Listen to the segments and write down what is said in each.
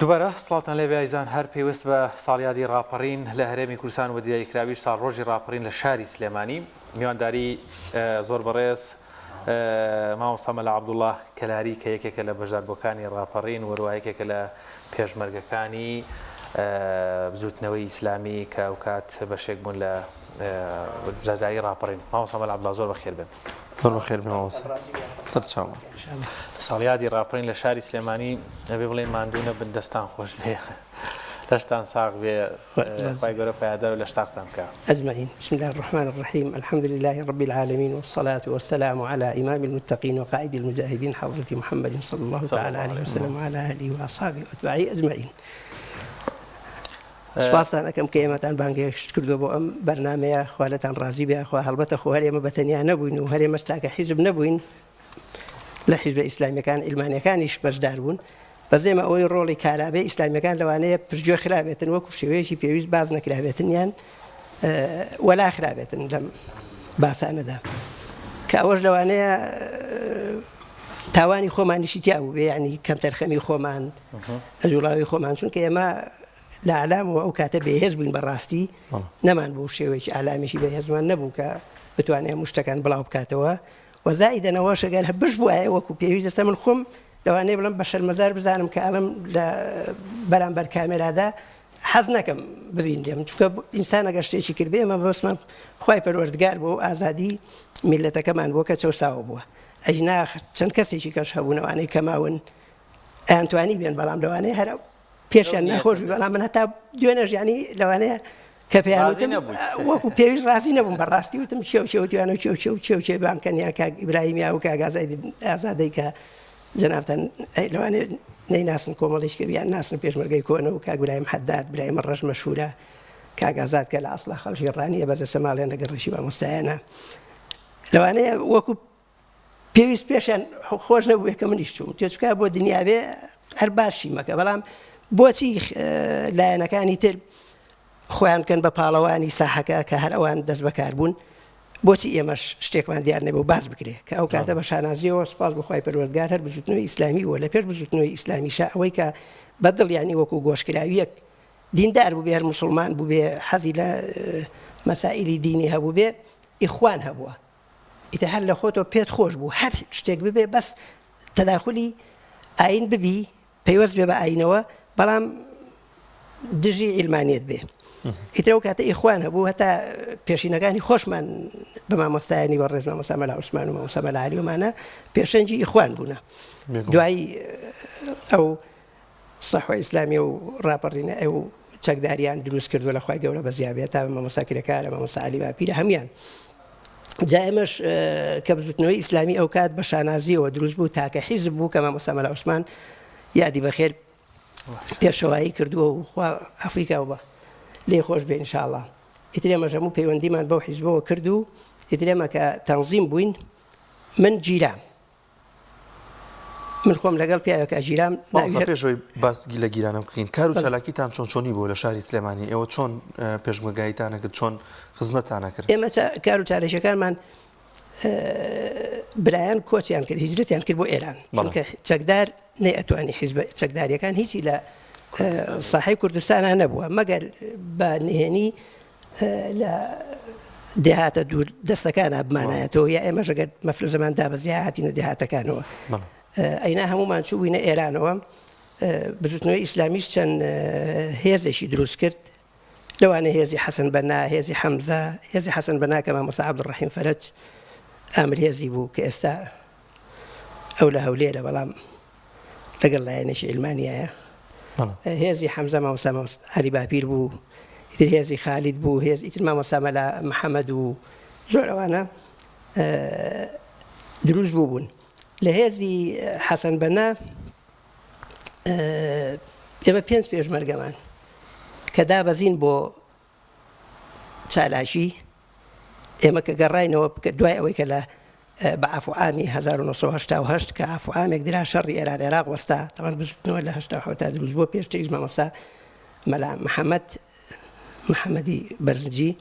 دووبارە سڵاوتان لێبێ ئایزان هەر پەیوەست بە ساڵیادی ڕاپەڕین لە هەرێمی کوردستان و دیاریکراویش ساڵڕۆژی ڕاپەڕین لە شاری سلێمانی میوانداری زۆر بەڕێز مامۆستا مەلا عەبدوڵڵا کەلاری کە یەکێکە لە بەشداربووەکانی ڕاپەڕین وەروا یەکێکە لە پێشمەرگەکانی بزوتنەوەی ئیسلامی کە ئەوکات بەشێک بوون لە بەشداری ڕاپەڕین مامۆستا مەلا عەبدوڵڵا زۆر بەخێر بێن. زۆر بەخێر بێن مامۆستا سەرچاوە. ساڵیادی ڕاپەڕین لە شاری سلێمانی ئەبێ بڵێین ماندوو نەبن دەستان خۆش بێ لەشتان ساغ بێ خوای گەورە پایەدار و لەشتاغتان بکا. اجمعین بسم اللە الرحمن الرحیم الحمد للە رب العالمین والصلاة والسلام علی امام المتقین وقائد المجاهدین حضرة محمد صلی اللە تعالی علیه وسلم وعلی آله واصحابه واتباعه اجمعین سوپاستان ئەکەم کە ئێمەتان بانگهێشت کردووە بۆ ئەم بەرنامەیە خوا لێتان ڕازی بێ خوا هەڵبەتە خۆ هەر ئێمە بەتەنیا نەبووین و هەر ئێمەش تاکە حیزب نەبووین لە حیزبە ئیسلامیەکان عیلمانیەکانیش بەشدار بوون بەس ئێمە ئەوەی ڕۆڵی کارابێ ئیسلامیەکان لەوانەیە پشتگوێ خرابێتن وەکو شێوەیەکی پێویست باز نەکرابێتن یان وەلا خرابێتن لەم باسانەدا کە ئەوەش لەوانەیە تاوانی خۆمانیشی تیا بوو بێ ینی کەمتەرخەمی خۆمان ئەجوڵاوی خۆمان چونکە ئێمە لە ئالام و ئەو کاتە بێهێز بووین بەڕاستی نەمان بوو شێوەیەکی ئالامێکی بەهێزمان نەبوو کە بتوانێت هەموو شتەکان بڵاو بکاتەوە وە زائیدەن ئەوەش ئەگەر بشبوایە وەکو پێویست ئێستا من خۆم لەوانەیە بڵێم بە شەرمەزار بزانم کە ئەڵێم لە بەرامبەر کامێرادا حەز نەکەم ببینرێم چونکە ئینسان ئەگەر شتێکی کردبێ ئێمە بەسمان خوای پەروەردگار بۆ ئازادی میللەتەکەمان بووە کە چەوساوە بووە ئەجنا چەند کەسێکی کەش هەبوون ئەوانەی کە ماون ئەیانتوانی بێن بەڵام لەوانەیە هەر پێشیان ناخۆش بی بەڵام من هەتا دوێنێش یانی لەوانەیە کە پێیان وتم وەکو پێویست ڕازی نەبووم بەڕاستی وتم چێو چێو وتیانە چێو چێو چێو چێ بانکەن یا کاک ئیبراهیم یا و کاک ئازادەی کە جەنابتان لەوانەیە نەیناسن کۆمەڵیش کە بیان ناسن پێشمەرگەی کۆنە و کاک برایم حەداد برایم ڕەش مەشهورە کاک ئازاد کە لە ئەسڵا خەڵکی ڕانیە بەزە سەماڵیان لەگەڵ ڕیشی مامۆستایانە لەوانەیە وەکو پێویست پێشیان خۆش نەبووێ کە منیش چووم تێچکە بۆ دنیا بێ هەر باشی مەکە بەڵام بۆچی لایەنەکانی تر خۆیان بکەن بە پاڵەوانی ساحەکە کە هەر ئەوان دەست بەکار بوون بۆچی ئێمەش شتێکمان دیار نەبێ و باس بکرێ کە ئەو کاتە بە شانازیەوە سپاس بۆ خوای پەروەردگار هەر بزوتنەوەی ئیسلامی بووە لە پێش بزوتنەوەی ئیسلامیشا ئەوەی کە بە دڵ یانی وەکو گۆشکراویەک دیندار بووبێ هەر موسڵمان بووبێ حەزی لە مەسائیلی دینی هەبووبێ ئیخوان هەبووە ئیتر هەر لە خۆتەوە پێت خۆش بوو هەر شتێک ببێ بەس تەداخولی ئاین ببی پەیوەست بێ بە ئاینەوە بەڵام دژی عیلمانیت بێ ئیتر ئەو کاتە ئیخوان هەبوو هەتا پێشینەکانی خۆشمان بە مامۆستایانی بە ڕێز مامۆستا مەلا عوسمان و مامۆستا مەلا عەلی ومانە پێشەنگی ئیخوان بوونە دوای ئەو سەحوە ئیسلامیە و ڕاپەڕینە ئەو چەکداریان دروست کردووە لە خوای گەورە بەزیا بێت تا مامۆستا کرێکارە مامۆستا عەلی باپیرە هەموان جا ئێمەش کە بزوتنەوەی ئیسلامی ئەو کات بە شانازیەوە دروست بوو تاکە حیزب بوو کە مامۆستا مەلا عوسمان یادی بەخێر پێشەوایی کردووە و خوا ئەفریکا و بە لێ خۆش بێ ئینشاءاللە ئیتر ئێمەش هەموو پەیوەندیمان بەو حیزبەوە کرد و ئیتر ئێمە کە تەنزیم بووین من گیرام من خۆم لەگەڵ پیاوێکا گیرام. مامۆستا پێش ئەوەی باس لە گیرانە بکەین کار و چالاکیتان چۆن چۆنی بوو لە شاری سلێمانی ئێوە چۆن پێشمەرگاییتان ئەکرد چۆن خزمەتتان ئەکرد؟ ئێمە کار و چالاکیەکانمان برایان کۆچیان کرد هیجرەتیان کرد بۆ ئێران چونکە چەکدار نەیئەتوانی حیزبە چەکداریەکان هیچی لە ساحەی کوردستانا نەبووە مەگەر بە نهێنی لە دێهاتە دوور دەستەکانا بمانایەتەوە یا ئێمەش ئەگەر مەفرەزەمان دابەزیایە هاتینە دێهاتەکانەوە ئەینا هەمومان چووبووینە ئێرانەوە بزوتنەوەی ئیسلامیش چەند هێزێکی دروست کرد لەوانە هێزی حەسەن بەنا هێزی حەمزە هێزی حەسەن بەنا کە مامۆستا عەبدولڕەحیم فەرەج ئامر هێزی بوو کە ئێستا ئەو لە هەولێرە بەڵام لەگەڵ لایەنێکی عیلمانیایە هێزی حەمزە مامۆستا عەلی باپیر بوو ئیتر هێزی خالید بوو هێز ئیتر مامۆستا مەلا محەمەد و زۆر ئەوانە دروست بوو بوون لە هێزی حەسەن بەنا ئێمە پێنج پێشمەرگەمان کە دابەزین بۆ چالاکی ئێمە کە گەڕاینەوە دوای ئەوەی کە لە بە عەفو عامی 1970 کە عەفو عامێک درا شەڕی ئێران عێراق وەستا تەبعەن بزوتنەوە لە 87 تا دروست بووە پێشتریش مامۆستا مەلا محەمەد محەمەدی بەرزنجی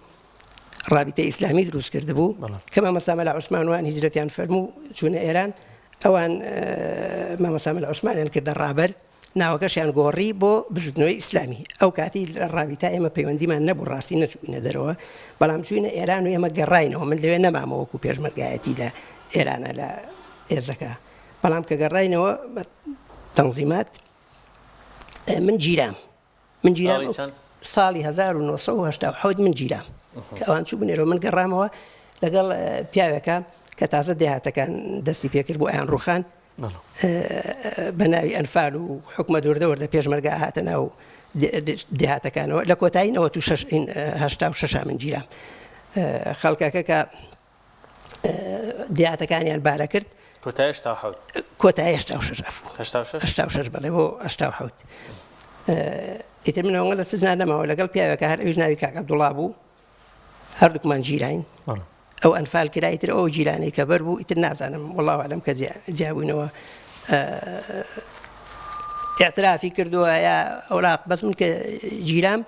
ڕابیتە ئیسلامی دروست کردبوو کە مامۆستا مەلا عوسمان وان هیجرەتیان فەرموو چوونە ئێران ئەوان مامۆستا مەلا عوسمانیان کردە ڕابەر. ناوەکەشیان گۆڕی بۆ بزوتنەوەی ئیسلامی. ئەو کاتی لە ڕابیتا ئێمە پەیوەندیمان نەبوو ڕاستی نەچووینە دەرەوە، بەڵام چووینە ئێران و ئێمە گەڕاینەوە، من لەوێ نەمامەوە وەکوو پێشمەرگایەتی لە ئێرانە لە ئێزەکە، بەڵام کە گەڕاینەوە بە تەنزیمات من گیرام. من گیرام ساڵی چەند؟ ساڵی 1987 من گیرام کە ئەوان چوو بنێرەوە من گەڕامەوە لەگەڵ پیاوێکە کە تازە دێهاتەکان دەستی پێکرد بۆ ئەیان ڕوخان بە ناوی ئەنفال و حکومە وردە وردە پێشمەرگە هاتە ناو دێهاتەکانەوە لە کۆتایی 96 من گیرام خەڵکەکە کە دێهاتەکانیان بارە کرد. کۆتایی 87. کۆتایی 86 عەفو. 86؟ 86 بەڵێ بۆ 87. ئیتر من ئەوەنە لە سجنا نەماوە لەگەڵ پیاوێکە هەر ئەویش ناوی کاک عەبدوڵا بوو هەردووکمان گیراین. ئەو ئەنفال کرا ئیتر ئەو جیرانەی کە بەر بوو ئیتر نازانم وەڵڵا ئەعلەم کە جیابووینەوە اعترافی کردووە یا ئەوراق بەس من کە گیرام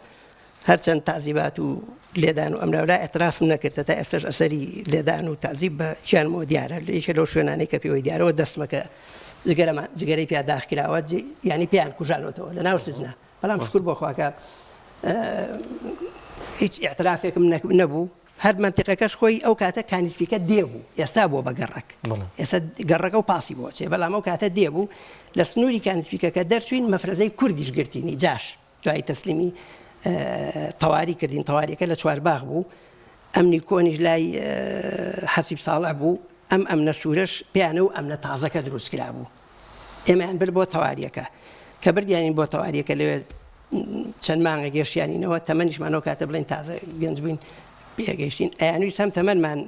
هەرچەند تەعزیبات و لێدان و ئەملاولا ئیعترافم نەکرد هەتا ئێستاش ئەسەری لێدان و تەعزیب بە گیانمەوە دیارە لە یەکێ لەو شوێنانەی کە پێوەی دیارەوە دەستمە کە جگەرەمان جگەرەی پیا داخ کراوە یانی پێیان کوژانەوەتەوە لە ناو سجنا بەڵام شکر بۆ خواکە هیچ ئیعترافێکم نەبوو هەر مەنتیقەکەش خۆی ئەو کاتە کانیسپیکە دێ بوو ئێستا بووە بە گەڕەک ئێستا گەڕەکە و پاسی بۆ چێ بەڵام ئەو کاتە دێ بوو لە سنووری کانیسپیکەکە دەرچوین مەفرەزەی کوردیش گرتینی جاش دوایی تەسلیمی تەواری کردین، تەواریەکە لە چوارباخ بوو، ئەمنی کۆنیش لای حەسیب ساڵح بوو، ئەم ئەمنە سوورەش پێیانە و ئەمنە تازەکە دروست کرابوو. ئێمەیان برد بۆ تەواریەکە. کە بردیانین بۆ تەواریەکە لەوێ چەند مانگێک گەشتیانینەوە، تەمەنیشمان ئەو کاتە بڵێین تازە گەنج بووین پێگەیشتین، ئەیانویست هەم تەمەنمان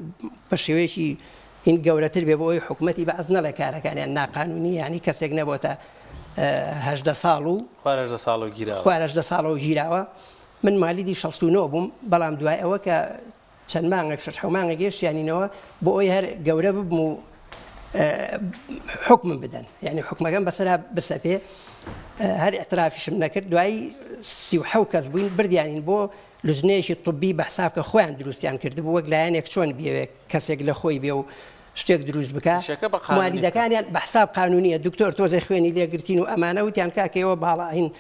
بە شێوەیەکی هین گەورەتر بێ بۆ ئەوەی حکومەتی بەعس نەڵێ کارەکانیان ناقانونیە یانی کەسێک نەبۆتە 18 ساڵ و خوار 18 ساڵ و گیراوە. خوار 18 ساڵەوە گیراوە من مالیدی 69 بووم بەڵام دوای ئەوە کە چەند مانگێک شەش حەو مانگێک گەشتیانینەوە بۆ ئەوەی هەر گەورە ببم و حکمم بدەن یعنی حکمەکەم بەسەرا بسەپێ هەر اعترافیشم نەکرد دوایی 37 کەس بووین بردیانین بۆ لجنەیەکی طبی بە حساب کە خۆیان دروستیان کردبوو وەک لایەنێک چۆن بیەوێ کەسێک لە خۆی بێ و شتێک دروست بکا ئیشەکە بە قانونی بکا. موالیدەکانیان بە حساب قانونیە دکتۆر تۆزێ خوێنی لێ گرتین و ئەمانە وتیان کاکە ئێوە باڵا هین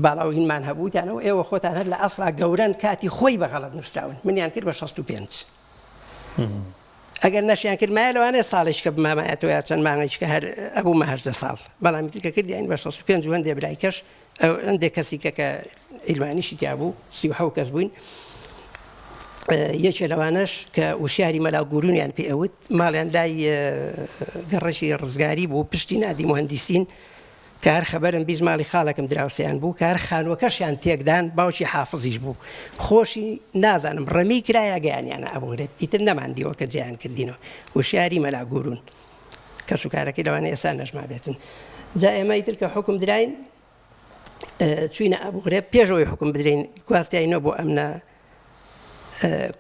باڵا و هینمان هەبوو وتیانەوە ئێوە خۆتان هەر لە ئەسڵا گەورەن کاتی خۆی بە غەڵەت نووسراون منیان کرد بە 65 ئەگەر نەشیان کرد مایە لەوانەیە ساڵێکیکە بمامایەتەوە یا چەند مانگێکیکە هەر ئەبوومە 18 ساڵ بەڵام ئیتر کە کردیان بە 65 و هەندێ برایکەش ئەو هەندێک کەسی کە کە عیلمانیشی تیا بوو 37 کەس بووین یەکێ لەوانەش کە وشیاری مەلا گورونیان پێ ئەوت ماڵیان لای گەڕەکی ڕزگاری بوو پشتی نادی مهندسین کە هەر خەبەرم 20 ماڵی خاڵێکم دراوسێیان بوو کە هەر خانووەکەشیان تێکدان باوکی حافزیش بوو خۆشی نازانم ڕەمی کرا یا گەیانیانە ئەبوغرێب ئیتر نەماندیەوە کە جێیان کردینەوە وشیاری مەلا گورون کەسوکارەکەی لەوانەیە ئێستا نەشمابێتن جا ئێمە ئیتر کە حوکم دراین چوینە ئەبوغرێب پێش ئەوەی حوکم بدرین گواستیاینەوە بۆ ئەمنە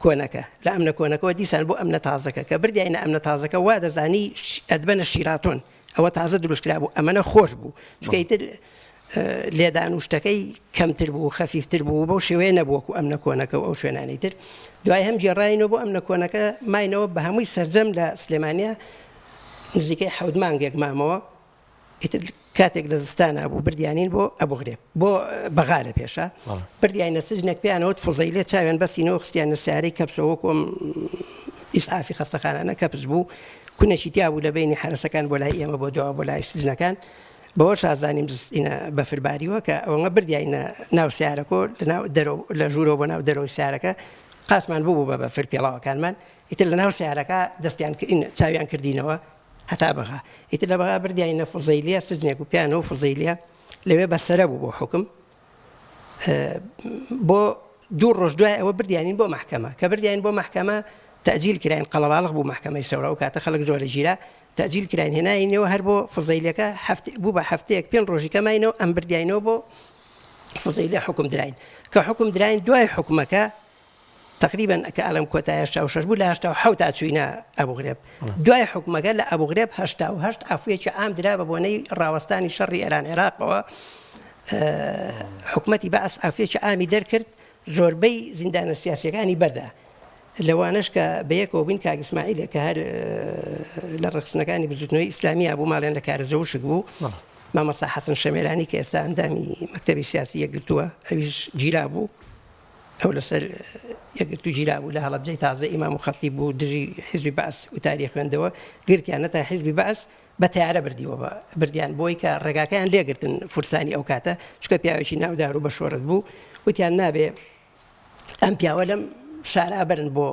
کۆنەکە لە ئەمنە کۆنەکەەوە دیسان بۆ ئەمنە تازەکە کە بردیاینە ئەمنە تازەکە وا دەزانی ئەدبەنە شیراتۆن ئەوە تازە دروست کرابوو ئەمەنە خۆش بوو چونکە ئیتر لێدان و شتەکەی کەمتر بوو خەفیفتر بوو بەو شێوەیە نەبوو وەکو ئەمنە کۆنەکە و ئەو شوێنانەی تر دوای هەم گێڕاینەوە بۆ ئەمنە کۆنەکە ماینەوە بە هەمووی سەرجەم لە سلێمانیا نزیکەی حەوت مانگێک مامەوە ئیتر کاتێک لە زستانا بوو بردیانین بۆ ئەبوغرێب بۆ بەغا لە پێشە بردیانە سجنێک پێیانەوت فزەیلێ چاویان بەستینەوە خستیانە سیارەی کەپسەوە وەکو ئەم ئیسعافی خەستەخانانە کەپس بوو کونێکی تیا بوو لە بەینی حەرەسەکان بۆ لای ئێمە بۆ دوا بۆ لای سجنەکان بەوە شازانیم زستینە بەفر باریوە کە ئەوەنە بردیاینە ناو سیارەکۆ لە ناو دەرەوە لە ژوورەوە بۆ ناو دەرەوەی سیارەکە قاسمان بوو بە بەفر پێڵاوەکانمان ئیتر لە ناو سیارەکە دەستیان چاویان کردینەوە هەتا بەغا ئیتر لە بەغا بردیاینە فزەیلیە سجنێک و پیانەوە فزەیلیە لەوێ بەسەرە بوو بۆ حوکم بۆ دوو ڕۆژ دوای ئەوە بردیانین بۆ مەحکەمە کە بردیانین بۆ مەحکەمە تەجیل کراین قەڵەباڵغ بوو مەحکەمەی سەورە ئەو کاتە خەڵک زۆر گیرا تەجیل کراین هێناینەوە هەر بۆ فزەیلەکە هەفت بوو بە هەفتەیەک پێنج ڕۆژی کە ماینەوە ئەم بردیاینەوە بۆ فزەیلە حکوم دراین کە حکوم دراین دوای حکومەکە تەقریبەن کە ئەڵێم کۆتای 86 بوو لە 87 تا چووینە ئەبوغرێب دوای حکومەکە لە ئەبوغرێب 88 عەفویەکی عام درا بە بۆنەی ڕاوەستانی شەڕی ئێران عێراقەوە حکومەتی بەعس عەفویەکی عامی دەرکرد زۆربەی زیندانە سیاسیەکانی بەردا لەوانەش کە بەیەکەوە بووین کاک ئیسماعیلێک کە هەر لە ڕێکخستنەکانی بزوتنەوەی ئیسلامییا بوو ماڵیان لە کارەزەوشک بوو. مامۆستا حەسەن شەمێرانی کە ئێستا ئەندامی مەکتەبی سیاسی یەکگرتووە ئەویش گیرا بوو ئەو لەسەر یەکگرتوو گیرا بوو لە هەڵەبجەی تازە ئیمام و خەتیب بوو دژی حیزبی بەعس وتاری خوێندەوە گرتیان نەتا حیزبی بەعس بە تەیارە بردیوە بە بردیان بۆی کە ڕێگاکەیان لێگرتن فورسانی ئەو کاتە چونکە پیاوێکی ناودار و بەشۆرەت بوو وتیان نابێ ئەم پیاوە لەم شارا بەرن بۆ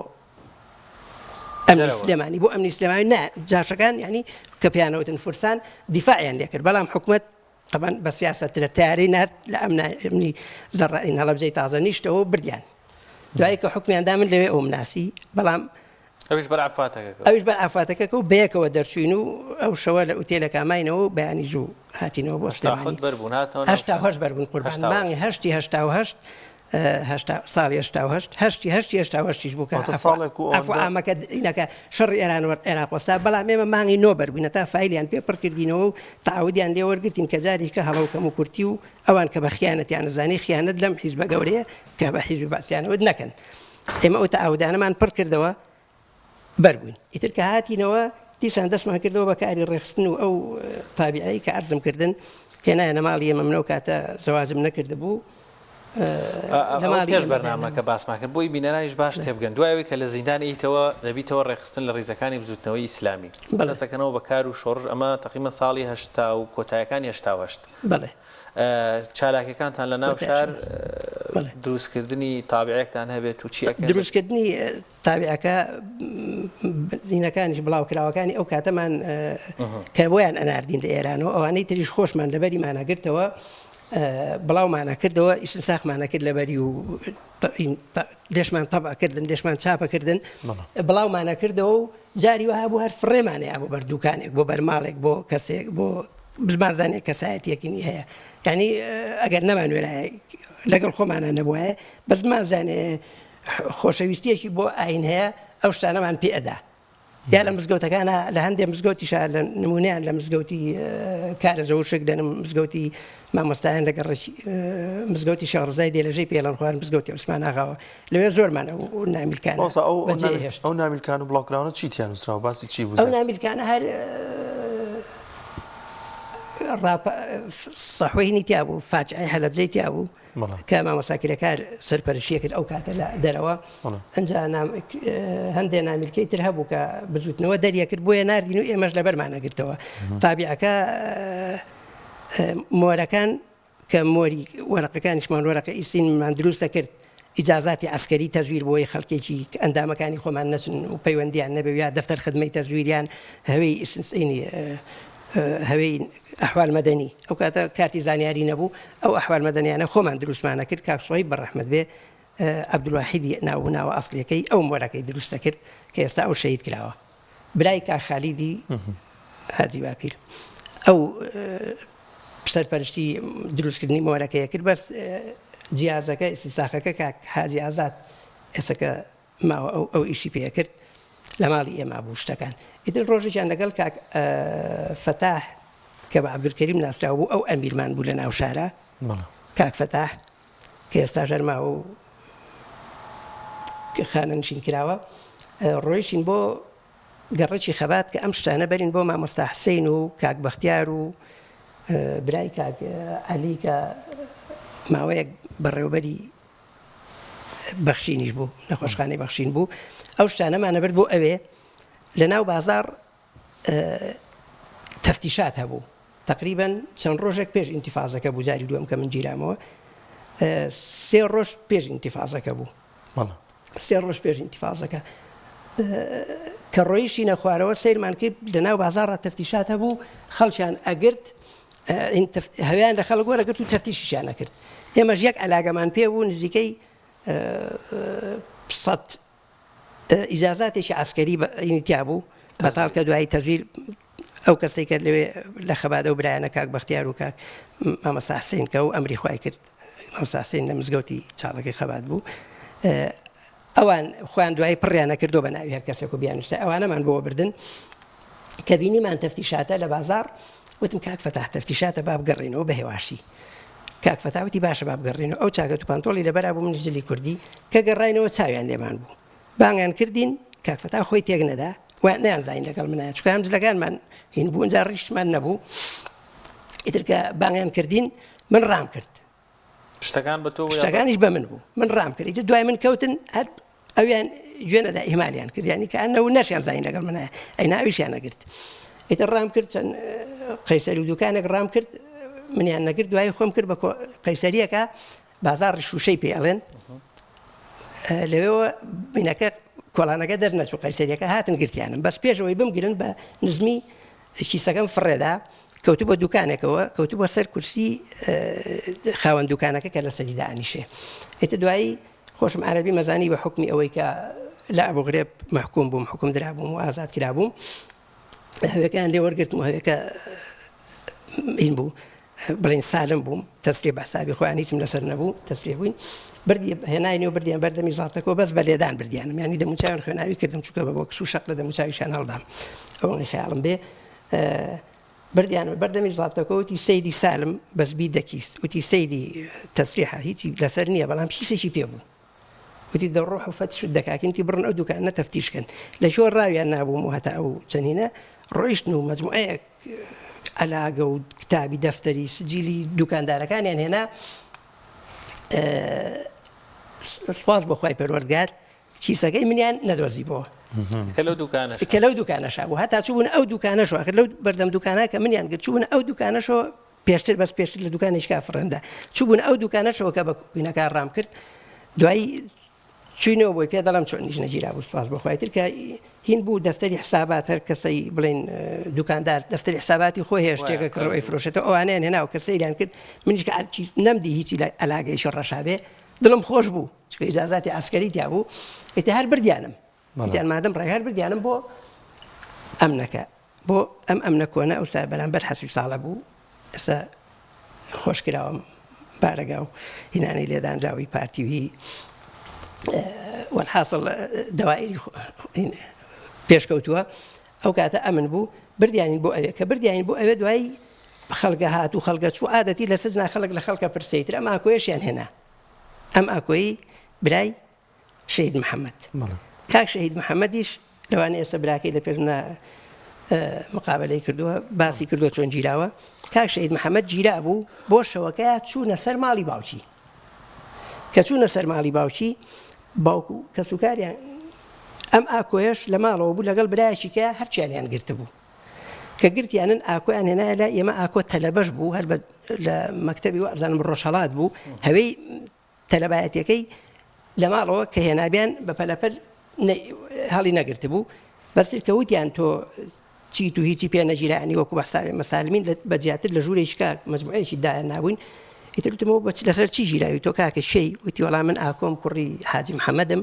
ئەمنی سلێمانی بۆ ئەمنی سلێمانی نا جاشەکان یعنی کە پیانەوتن فورسان دیفاعیان لێکرد بەڵام حکومت طبعا بە سیاسترە تارەی نارد لە ئەمنی زەڕین هەڵەبجەی تازە نیشتەوە بردیان دوایی کە حکمیان دا من لەوێ ئەوم ناسی بەڵام ئەویش بەر عەفاتەکە کەوت. ئەویش بەر عەفاتەکە کەوت بەیەکەوە دەرچووین و ئەو شەوە لە ئوتێلێکا ماینەوە و بەیانی زوو هاتینەوە بۆ هەشتا سلێمانی. حەوت بەر بوون هاتنەوە ناو هەشتا و شار. هەشت بەر بوون قوربان هەشتا و هەشت. مانگی هەشتی 88 هەشتا ساڵی 88 هەشتی هەشتی 88 یش بوو کە واتە عەفو ساڵێک و عەفو ئەوەندە عامەکە ئینەکە شەڕی ئێران و عێراق وەستا بەڵام ئێمە مانگی نۆ بەر بووین هەتا فایلیان پێ پڕ کردینەوە و تەعەودیان لێ وەرگرتین کە جارێکە هەڵە و کەموکورتی و ئەوان کە بە خیانەتیان ئەزانی خیانەت لەم حیزبە گەورەیە کە بە حیزبی بەعسیان وت نەکەن. ئێمە ئەو تەعەودانەمان پڕ کردەوە بەر بووین. ئیتر کە هاتینەوە دیسان دەستمان کردەوە بە کاری ڕێکخستن و ئەو تابیعەی کە عەرزم کردن هێنایانە ماڵی ئێمە من ئەو کاتە زەواجم نەکردبوو لە ئەوە ماڵی پێش ئێمە بەرنامە کە دانام. باسمان کرد بۆی بینەرانیش باش تێبگەن دوای ئەوەی کە لە زیندان ئیتەوە دەبیتەوە ڕێکخستن لە ڕیزەکانی بزوتنەوەی ئیسلامی بەڵێ. دەستەکەنەوە بە کار و شۆڕش ئەمە تەقریبەن ساڵی هەشتا و کۆتایەکانی 88. بەڵێ. چالاکیەکانتان لە ناو شار دروستکردنی تابعێکتان هەبێت و چی ئەکەن؟ دروستکردنی تابعەکە دینەکانیش بڵاوکراوەکانی ئەو کاتەمان کە بۆیان ئەناردین لە ئێرانەوە ئەوانەی تریش خۆشمان لەبەریمانە گرتەوە بڵاومانە کردەوە ئیسنساخمانە کرد لەبەری و لێشمان تەبع کردن لێشمان چاپە کردن بڵاومانە کردەوە و جاری وەها بوو هەر فڕێمانەیا بۆ بەر دوکانێک بۆ بەر ماڵێک بۆ کەسێک بۆ بزمانزانێک کەسایەتیەکینی هەیە یعنی ئەگەر نەمانوێرایە لەگەڵ خۆمانە نەبوایە بەس بمانزانێ خۆشەویستیەکی بۆ ئاین هەیە ئەو شتانەمان پێ ئەدا یا لە مزگەوتەکانە لە هەندێ مزگەوتیشا لە نمونەیان لە مزگەوتی کارە زەوشک لە مزگەوتی مامۆستایان لە گەڕەکی مزگەوتی شێخ ڕزای دێلەژەی پێڵەن خوار مزگەوتی عوسمان ئاغاوە لەوێ زۆرمان ئەو نامیلکانە مامۆستا ئەو بەجێ هێشت. ئەو نامیلکان و بڵاوکراوانە چی تیا نووسراوە باسی چی بوو ئەو زیاتر؟ نامیلکانە هەر ڕاپە سەحوەینی تیا بوو فاجعەی هەلەبجەی تیا بوو بەڵێ. کە مامۆستا کرێکار سەرپەرشتیە کرد ئەو کاتە لە دەرەوە بەڵێ. ئەنجا نام هەندێ نامیلکەی تر هەبوو کە بزوتنەوە دەریەکرد بۆیە ناردین و ئێمەش لەبەرمان ئەگرتەوە تابیعەکە مۆرەکان کە مۆری وەرەقەکانیشمان وەرەقە ئیسینمان دروست دەکرد ئیجازاتی عەسکەری تەزویر بۆی خەڵکێکی ئەندامەکانی خۆمان نەچن و پەیوەندیان نەبێ یا دەفتەر خدمەی تەزویریان هەوێی ئیسینی هەوێی ئەحوال مەدەنی ئەو کاتە کارتی زانیاری نەبوو ئەو ئەحوال مەدەنیانە خۆمان دروستمانە کرد کاک سۆیب بە ڕەحمەت بێ عەبدولواحیدی ناو ناوە ئەسڵیەکەی ئەو مۆرەکەی دروست دەکرد کە ئێستا ئەو شەهید کراوە برای کاک خالیدی حاجی باپیر ئەو سەرپەرشتی دروستکردنی مۆرەکەیە کرد بەس جیازەکە ئیسیساخەکە کاک حاجی ئازاد ئێسەکە ماوە ئەو ئەو ئیشی پێ کرد لە ماڵی ئێمە بوو شتەکان ئیتر ڕۆژێکیان لەگەڵ کاک فەتاح کە بە عەبدولکەریم ناسراو بوو ئەو ئەمیرمان بوو لە ناو شارە کاک فەتاح کە ئێستاش هەر ماوە و خانەنشین کراوە، ڕۆیشتین بۆ گەڕەکی خەبات کە ئەم شتانە بەرین بۆ مامۆستا حسین و کاک بەختیار و برای کاک عەلی کە ماوەیەک بەڕێوبەری بەخشینیش بوو نەخۆشخانەی بەخشین بوو ئەو شتانەمانە برد بۆ ئەوێ لە ناو بازاڕ تەفتیشات هەبوو تەقریبەن چەند ڕۆژێک پێش ئینتیفازەکە بوو جاری دووەم کە من گیرامەوە سێ ڕۆژ پێش ئینتیفازەکە بوو سێ ڕۆژ پێش ئینتیفازەکە کە ڕۆیشینە خوارەوە سەیرمان کرد لە ناو بازاڕە تەفتیشات هەبوو خەڵکیان ئەگرت هەویان لە خەڵک وەرەگرت و تەفتیشیان نەکرد ئێمەش یەک علاگەمان پێ بوو نزیکەی سەد ئیجازاتێکی عەسکەری بە تیا بوو بەتاڵ کە دوایی تەزویر ئەو کەسەی کە لەوێ لە خەبادە و برایانە کاک بەختیار و کاک مامۆستا حسین کە ئەو ئەمری خوای کرد مامۆستا حسین لە مزگەوتی چاڵەکەی خەبات بوو ئەوان خۆیان دوایی پڕیانە کردو بە ناوی هەر کەسێک و بیانووسە ئەوانەمان بۆ بردن کە بینیمان تەفتیشاتە لە بازاڕ وتم کاک فەتاح تەفتیشاتە با بگەڕێینەوە بە هێواشی کاک فەتاح وتی باشە با بگەڕێینەوە ئەو چاکەت و پانتۆڵی لەبەرا بوو منیش جلی کوردی کە گەڕاینەوە چاویان لێمان بوو بانگیان کردین کاک فەتاح خۆی تێک نەدا و نەیانزانی لەگەڵ منایە چونکە هەم جلەکانمان هین بوو ئینجا ڕیشمان نەبوو. ئیتر کە بانگیان کردین من ڕام کرد. شتەکان بە تۆ بوو یا بە. شتەکانیش بە من بوو. من ڕام کرد. ئیتر دوای من کەوتن هەر ئەویان گوێ نەدا ئیهمالیان کرد. یانی کە ئەنەو نەشیان زانی لەگەڵ منایە. ئەینا ئەویشیان ئەگرت. ئیتر ڕام کرد چەند قەیسەری و دوکانێک ڕام کرد منیان نەگرت دوایی خۆم کرد بە قەیسەریەکە بازاڕی شووشەی پێ ئەڵێن لەوێوە بینەکە کۆڵانەکە دەرنەچوو قەیسەریەکە هاتن گرتیانم بەس پێشەوەی بمگرن بە نزمی کیسەکەم فڕێدا کەوتبووە دوکانێکەوە کەوتبووە سەر کورسی خاوەن دوکانەکە کە لەسەری دانیشێ ئیتر دوایی خۆشم عەرەبی مەزانی بە حکمی ئەوەی کە لە ئەبو غرێب مەحکوم بووم حکوم درابووم و ئازاد کرابووم هەوێکیان لێ وەرگرتم و هەوێکە این بوو بڵین سالم بووم تەسلیح بە حسابی خۆیان هیچم لەسەر نەبوو تەسلیح بووین بردی هێناینی و بردیان بەردەمی زاڵتەکەوە بەس بە لێدان بردیانم یانی دەموچاویان خوێناوی کردم چونکە بە بۆکس و شەق لە دەموچاویشیان هەڵدام ئەوەی خەیاڵم بێ بردیان بەردەمی زابتەکە وتی سەیدی سالم بەس بی دەکیس وتی سەیدی تەسلیحە هیچی لەسەر نییە بەڵام کیسێکی پێ بوو وتی دەڕۆح و فەتش دەکاکین وتی بڕن ئەو دوکانە تەفتیش کەن لە کوێ ڕاویان نابووم و هەتا ئەو چەنینە ڕۆیشتن و مەجموعەیەک عەلاگە و کتابی دەفتەری سجیلی دوکاندارەکانیان هێنا سوپاس بۆ خوای پەروەردگار کیسەکەی منیان نەدۆزیبەوە کە لەو دوکانەش کە لەو دوکانەشا بوو هەتا چوون ئەو دوکانەش آخر لەو بەردەم دوکانە کە منیان گرت چوون ئەو دوکانەشەوە پێشتر بەس پێشتر لە دوکانێکی فڕێندا چووبوون ئەو دوکانەشەوە کە بە وینەکان ڕام کرد دوایی چوینەوە بۆی پێ دەڵێم چۆنیش نەگیرابوو سوپاس بۆ خوای تر کە هین بوو دەفتەری حسابات هەر کەسەی بڵێن دوکاندار دەفتەری حساباتی خۆی هەیە شتێکە کڕ ئەی فرۆشێتەوە ئەوانەیان هێناوە کە سەیریان کرد منیش کە هەرچی نەمدی هیچی لە عەلاگەیشی ڕەشا بێ دڵم خۆش بوو چونکە ئیجازاتی عەسکەری تیا بوو ئیتر هەر بردیانم وتیان مادەم ڕای هەر بردیانم بۆ ئەمنەکە بۆ ئەم ئەمنە کۆنە ئەوسا بەرامبەر حەسوی ساڵە بوو ئێستا خۆش کراوە بارەگا و هینانەی لێدانراوی پارتی و هی وەلحاسڵ دەوائری پێشکەوتووە ئەو کاتە ئەمن بوو بردیانین بۆ ئەوێ کە بردیانین بۆ ئەوێ دوایی خەڵگە هات و خەڵگە چوو عادەتی لە سجنا خەڵک لە خەڵکە پرسەیتر ئەم ئاکۆیەشیان هێنا ئەم ئاکۆیی برای شەهید محەمەد. کاک شەهید محەمەدیش لەوانەیە ئێستا براکەی لە پێش منا مقابلەی کردووە باسی کردووە چۆن گیراوە کاک شەهید محەمەد گیرا بوو بۆ شەوەکەیا چوونە سەر ماڵی باوکی کە چوونە سەر ماڵی باوکی باوک و کەسوکاریان ئەم ئاکۆیەش لە ماڵەوە بوو لەگەڵ برایەکی کە هەرچیانیان گرتبوو کە گرتیانن ئاکۆیان هێنایە لای ئێمە ئاکۆ تەلەبەش بوو هەر لە مەکتەبی وابزانم ڕۆژهەڵات بوو هەوێی تەلەبایەتیەکەی لە ماڵەوە کە هێنابیان بە پەلەپەل هەڵی نەگرتبوو بەس کە وتیان تۆ چیت و هیچی پێ نەگیرا ینی وەکو بەحسابێ مەسالمین بە زیاتر لە ژوورێکی کاک مەجموعەیەکی دایان نابووین ئیتر وتمەوە بە چ لەسەر چی گیراوی تۆ کاکە کێی وتی وەڵا من ئاکۆم کوڕی حاجی محەممەدم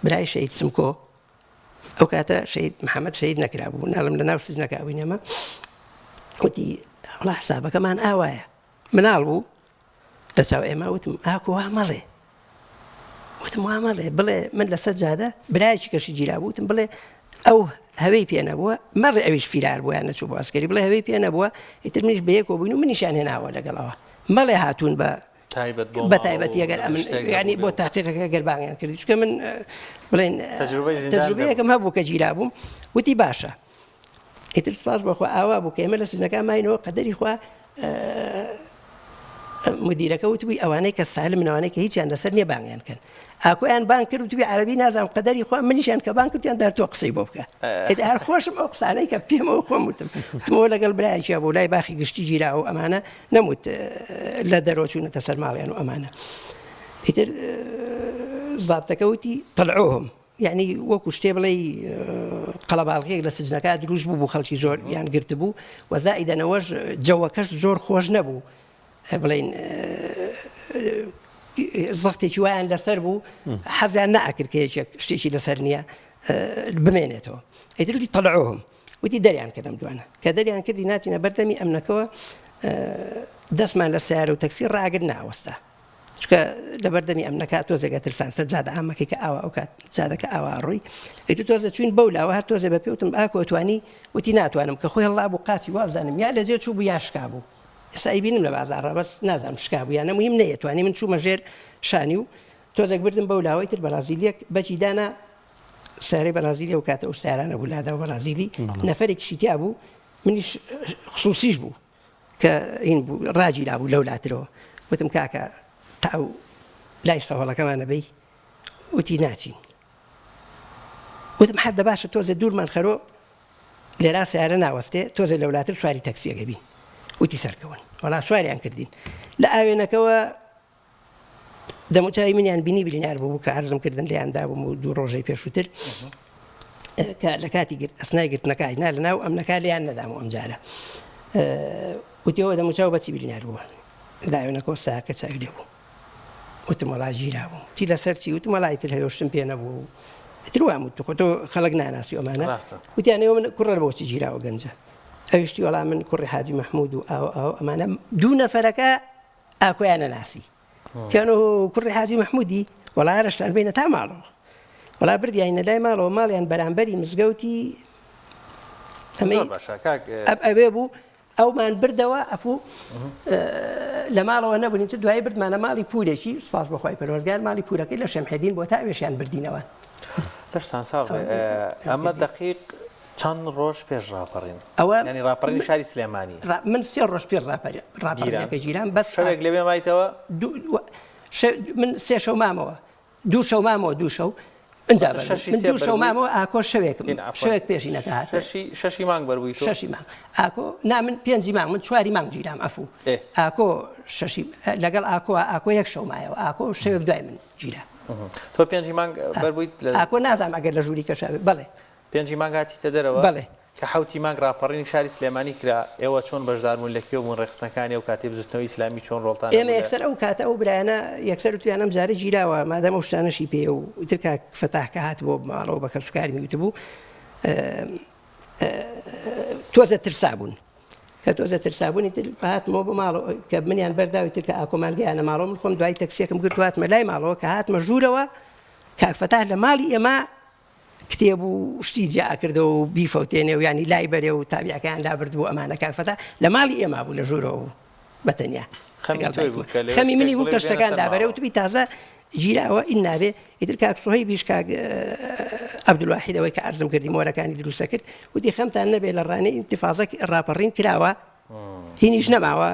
برای شەهید سمکۆ ئەو کاتە شەهید محەممەد شەهید نەکرابوو ناڵم لە ناو سجنەکە بووین ئێمە وتی وەڵا حسابەکەمان ئاوایە مناڵ بوو لە چاو ئێمە وتم ئاکۆ وا مەڵێ وتم وا مەڵێ بڵێ من لەسەر جادە برایەکی کەشی گیرا بوو وتم بڵێ ئەو هەوێی پێ نەبووە مەڕێ ئەویش فیرار بووە یان نەچوو بۆ ئەسکەری بڵێ هەوێی پێ نەبووە ئیتر منیش بەیەکەوە بووین و منیشیان هێناوە لەگەڵەوە مەڵێ هاتوون بە تایبەت بۆ بە تایبەتی ئەگەر ئەمن یعنی بۆ تاقیقەکە گەر بانگیان کرد چونکە من بڵێن تەجروبەیەکم هەبوو کە گیرا بووم وتی باشە ئیتر سوپاس بۆ خوا ئاوا بوو کە ئێمە لە سجنەکە ماینەوە قەدەری خوا مدیرەکە وتبووی ئەوانەی کە سالمن ئەوانەی کە هیچیان لەسەر نییە بانگیان کەن ئاکۆیان بانگ کرد وتبووی عەرەبی نازانم قەدەری خوا منیشیان کە بانگ کردیان دار تۆ قسەی بۆ بکە ئیتر هەر خۆشم ئەو قسانەی کە پێمەوە خۆم وتم وتمەوە لەگەڵ برایەکیا بوو لای باخی گشتی گیرا و ئەمانە نەموت لە دەرەوە چوونەتە سەر ماڵیان و ئەمانە ئیتر زابتەکە وتی طلعوهم یەعنی وەکو شتێ بڵێی قەڵەباڵغیەک لە سجنەکە دروست بوو بوو خەڵکی زۆر یان گرتبوو و زائیدەن ئەوەش جەوەکەش زۆر خۆش نەبوو بڵێین زەختێکی وایان لەسەر بوو حەزیان نەئەکرد کە یەکێک شتێکی لەسەر نییە بمێنێتەوە ئیتر وتی طلعوهم وتی دەریان کردم دوانە کە دەریان کردی ناتینە بەردەمی ئەمنەکەوە دەستمان لە سیارە و تەکسی ڕاگر ناوەستا چونکە لەبەر دەمی ئەمنەکە تۆزێک ئەترسان سەر جادە عامەکەی کە ئاوا ئەو کات جادەکە ئاوا ڕۆی ئیتر تۆزێ چوین بەو لاوە هەر تۆزێ بە پێ وتم ئاکۆ ئەتوانی وتی ناتوانم کە خۆی هەڵابوو قاچی وابزانم یا لە جێ چوو بوو یا شکا بوو ئێستا ئەیبینم لە بازاڕا بەس نازانم شکا بوو یا نە مهم نەیەتوانی من چوومە ژێر شانی و تۆزێک بردم بەو لاوە ئیتر بەرازیلیەک بەکی دانا سیارەی بەرازیلی ئەو کاتە ئەو سیارانە بوو لادا و بەرازیلی نەفەرێکیشی تیا بوو منیش خصوصیش بوو. کە هین بوو ڕاگیرابوو لەو لاترەوە وتم کاکە تا ئەو لای سەهۆڵەکەمان ئەبەی وتی ناچین وتم حەدە باشە تۆزێ دوورمان خەرۆ لێرا سیارە ناوەستێ تۆزێ لەولاتر سواری تەکسیەکە بین وتی سەرکەون وەڵا سواریان کردین لە ئاوێنەکەوە دەموچاوی منیان بینی بریندار بوو کە عەرزم کردن لێیان دابووم و دوو ڕۆژەی پێشووتر کە لە کاتی گرت ئەسنای گرتنەکە نا لە ناو ئەمنەکە لێیان نەدام و ئەمجارە وتیەوە دەموچاو بەچی بریندار بووە لاوێنەکۆ ساکە چاوی لێ بوو وتم وەڵا گیرا بووم تی لەسەر چی وتم وەڵا ئیتر هەیۆشتم پێ نەبوو و ئیتر وام وت خۆ تۆ خەڵک ناناسی ئەمانە وتیان ئێوە من کوڕە بۆچی گیراوە گەنجە ئەویشتی وەڵا من کوڕی حاجی مەحموود و ئاو ئاو ئەمانە دوو نەفەرەکە ئاکۆیان نەناسی تیان و کوڕی حاجی مەحموودی وەڵا هەرشتان بینە تا ماڵەوە وەڵا بردیانە لای ماڵەوە ماڵیان بەرامبەری مزگەوتی ئەوێ بوو ئەومان بردەوە ئەفو لە ماڵەوە نەبووین تر دوایی بردمانە ماڵی پورێکی سپاس بەخوای پەروەردگار ماڵی پورەکەی لە شەمحێدین بۆ تا ئەوێشیان بردینەوە. لەشتان ساغ بێ ئەمە دەقیق چەند ڕۆژ پێش ڕاپەڕین ئەوە ینی ڕاپەڕینی شاری سلێمانی من سێ ڕۆژ پێش ڕاپەڕینەکە گیرام بەس شەوێک لەوێ مایتەوە من سێ شەو مامەوە دوو شەو مامەوە دوو شەو ئینجا بەر بوو. من دوو شەو مامەوە ئاکۆ شەوێکم شەوێک پێشینەکە هات شەشی مانگ بەر بووی تۆ شەشی مانگ ئاکۆ نا من پێنجی مانگ من چواری مانگ گیرام عەفوو ئاکۆ شەشی لەگەڵ ئاکۆ ئاکۆ یەک شەو مایەوە ئاکۆ شەوێک دوای من گیرا تۆ پێنجی مانگ بەر بوویت ئاکۆ نازانم ئەگەر لە ژووری کەشا بێ بەڵێ پێنجی مانگ هاتیتە دەرەوە؟ بەڵێ. کە حەوتی مانگ ڕاپەڕینی شاری سلێمانی کرا، ئێوە چۆن بەشدار بوون، لە کوێ بوون، ڕێکخستنەکانی ئەو کاتەی بزوتنەوەی ئیسلامی چۆن ڕۆڵتان هەبوو ئێمە یەکسەر ئەو کاتە ئەو برایانە یەکسەر وتویان ئەم جارە گیراوە مادام ئەو شتانەشی پێیە و ئیتر کاک فەتاح کە هاتبووە ماڵەوە بە کەسوکارمی وتبوو تۆزە ترسابوون کە تۆزە ترسابوون ئیتر هاتمەوە بۆ ماڵەوە کە منیان بەرداو ئیتر کە ئاکۆمان گەیانە ماڵەوە من خۆم دوای تەکسیەکم گرت و هاتمە لای ماڵەوە کە هاتمە ژوورەوە کاک فەتاح لە ماڵی ئێمە کتێب و شتی جیا ئەکردەوە و بیفەوتێنێ و یانی لای بەرێ و تابیعەکەیان لابردبوو ئەمانە کاک فەتاح لە ماڵی ئێمە بوو لە ژوورەوە بوو بە تەنیا خەمی لەگەڵ تۆی بوو دایکمە کە لەوێ خەمی شتێک منی بوو بڵێ کە بێنە شتەکان سەر لابەرێ ماڵەوە. وتبی تازە گیراوە ئین نابێ ئیتر کاک سوهەیبیش کاک عەبدولواحید ئەوەی کە عەرزم کردی مۆرەکانی دروستە کرد وتی خەمتان نەبێ لە ڕانەی ئینتفازە ڕاپەڕین کراوە هینیش نەماوە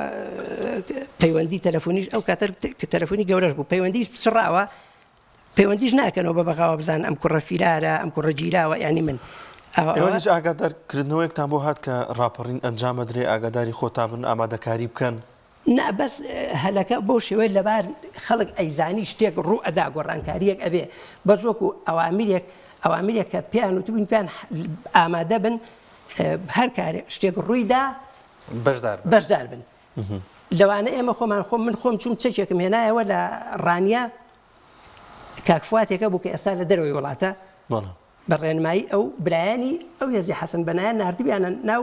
پەیوەندی تەلەفۆنیش ئەو کاتە کە تەلەفۆنی گەورەش بوو پەیوەندیش پچڕاوە پەیوەندیش ناکەنەوە بە بەغاوە بزانن ئەم کوڕە فیرارە ئەم کوڕە گیراوە یانی من ئەوە ئێوە هیچ ئاگادار کردنەوەیەکتان بۆ هات کە ڕاپەڕین ئەنجام ئەدرێ ئاگاداری خۆتان بن ئامادەکاری بکەن؟ نا بەس هەلەکە بەو شێوەیە لەبار خەڵک ئەیزانی شتێک ڕوو ئەدا گۆڕانکاریەک ئەبێ بەس وەکو ئەوامیرێک ئەوامیرێک کە پێیان وتبووین پێیان ئامادە بن هەر کارێ شتێک ڕووی دا بەشدار بن بەشدار بن لەوانە ئێمە خۆمان خۆم من خۆم چووم چەکێکم هێنایەوە لە ڕانیە کاک فواتێکە بوو کە ئێستا لە دەرەوەی وڵاتە بە ڕێنمایی ئەو برایانی ئەو هێزی حەسەن بەنایان ناردبیانە ناو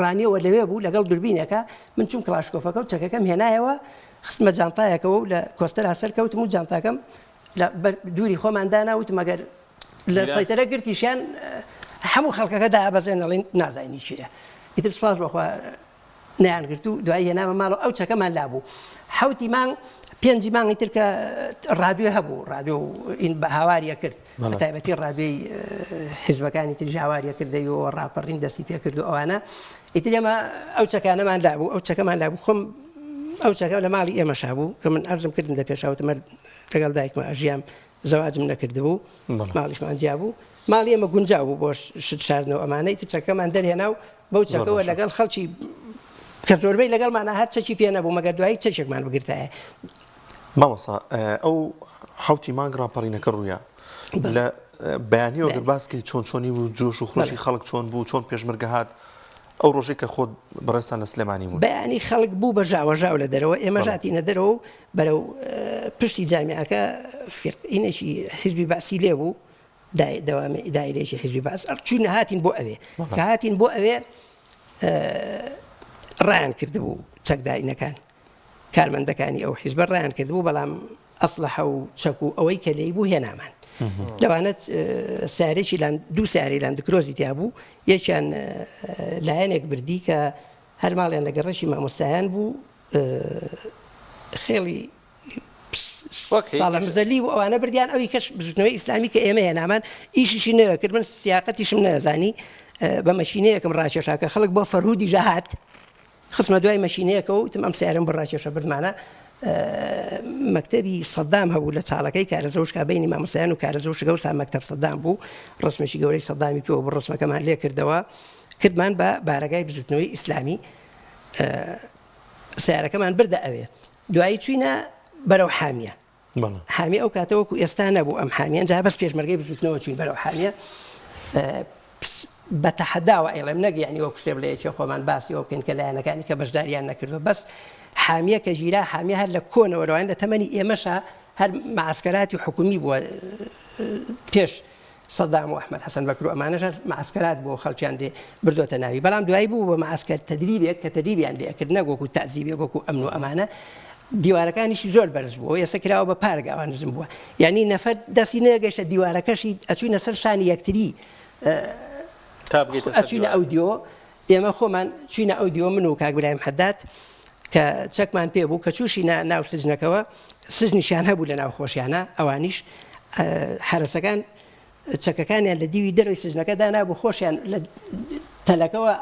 ڕانیەوە لەوێ بوو لەگەڵ دوربینەکە من چوم کڵاشکۆفەکە و چەکەکەم هێنایەوە خستمە جانتایەکەوە و لە کۆستەرا سەرکەوتم و جانتاکەم لە دووری خۆمان دانا وتم ئەگەر لە سەیتەرە گرتیشیان هەموو خەڵکەکە دابەزێن ئەڵێن نازانین چییە ئیتر سوپاس بەخوا نەیانگرت و دوایی هێنامە ماڵەوە ئەو چەکەمان لابوو حوتی مانگ پێنجی مانگی تر کە ڕادوێ هەبوو ڕادوێ و ئین بە هاواریە کرد بە تایبەتی ڕادوێی حیزبەکانی تریش هاواریە کرد دەیەوە ڕاپەڕین دەستی پێکرد و ئەوانە ئیتر ئێمە ئەو چەکانەمان لابوو ئەو چەکەمان لابوو خۆم ئەو چەکە لە ماڵی ئێمەشا بوو کە من عەرزم کردن لە پێشاوتمە لەگەڵ دایکمە ئەژیام زەواجم نەکردبوو ماڵیشمان جیا بوو ماڵی ئێمە گونجاو بوو بۆ شت شاردنەوە ئەمانەی تر چەکەمان دەرهێنا و بەو چەکەوە لەگەڵ خەڵکی کە زۆربەی لەگەڵمانە هەر چەکی پێ نەبوو مەگەر دوایی چەکێکمان بگرتایە. مامۆستا ئەو حەوتی مانگ ڕاپەڕینەکە ڕوویا لە بەیانیەوە گەر باس کەی چۆن چۆنی بوو جۆش و خرۆشی خەڵک چۆن بوو چۆن پێشمەرگە هات ئەو ڕۆژەی کە خۆت بەڕێزتان لە سلێمانی بوون. بەیانی خەڵک بوو بە ژاوەژاو لە دەرەوە ئێمەش هاتینە دەرەوە و بەرەو پشتی جامیعەکە فیرقینێکی حیزبی بەعسی لێ بوو دەوامی دایرەیەکی حیزبی بەعس چوون هاتین بۆ ئەوێ کە هاتین بۆ ئەوێ ڕایان کردبوو چەکدارینەکان کارمەندەکانی ئەو حیزبە ڕایان کردبوو بەڵام ئەسلحە و چەک و ئەوەی کە لێی بوو هێنامان لەوانە سارێکی لاند دوو ساری لاندکرۆزی تیا بوو یەکیان لایەنێک بردی کە هەر ماڵیان لە گەڕەکی مامۆستایان بوو خێڵی ساڵح مزەلی و ئەوانە بردیان ئەوی کەش بزوتنەوەی ئیسلامی کە ئێمە هێنامان ئیشیشی نەکرد من سیاقەتیشم نەزانی بە مەشینەیەکم ڕاکێشا کە خەڵک بۆ فەرهودی ژەهات. خستمە دوای مەشینەیەکەوە وتم ئەم سەیارەم بۆ ڕاکێشە بردمانە مەکتەبی سەدام هەبوو لە چاڵەکەی کارەزەوشکا بینی مامۆستایان و کارەزەوشک ئەوسا مەکتەب سەدام بوو ڕسمێکی گەورەی سەدامی پێوە بوو ڕسمەکەمان لێ کردەوە کردمان بە بارەگای بزوتنەوەی ئیسلامی سیارەکەمان بردە ئەوێ دوایی چوینە بەرەو حامیە حامیە ئەو کاتە وەکو ئێستا نەبوو ئەم حامیە جا بەس پێشمەرگەی بزوتنەوە چوین بەرەو حامیە بە تەحەداوە ئەیڵێم نەک یعنی وەکو شتێ بڵێ یەکێ خۆمان باسی ئەوە بکەین کە لایەنەکانی کە بەشداریان نەکردووە بەس حامیە کە گیرا حامیە هەر لە کۆنەوە لەوانەیە لە تەمەنی ئێمەشا هەر مەعسکەراتی حکومی بووە پێش سەدام و ئەحمەد حەسەن بەکر و ئەمانەش هەر مەعسکەرات بووە و خەڵکیان لێ بردۆتە ناوی بەڵام دوایی بوو بە مەعسکەر تەدریبێک کە تەدریبیان لێ ئەکرد نەک وەکو تەعزیبێک وەکو ئەمن و ئەمانە دیوارەکانیشی زۆر بەرز بوو ئێستا کراوە بە پارک ئەوان نزم بووە یعنی نەفەر دەستی نەگەیشتە دیوارەکەشی ئەچوینە سەر شانی یەکتری تا بگەیتە سەر ئەچوینە ئەو دیوە ئێمە خۆمان چوینە ئەو دیوە من و کاک برایم حەداد کە چەکمان پێ بوو کە چووشینە ناو سجنەکەوە سجنیشیان هەبوو لە ناو خۆشیانە ئەوانیش حەرەسەکان چەکەکانیان لە دیوی دەرەوەی سجنەکە دانابوو خۆشیان لە تەلەکەوە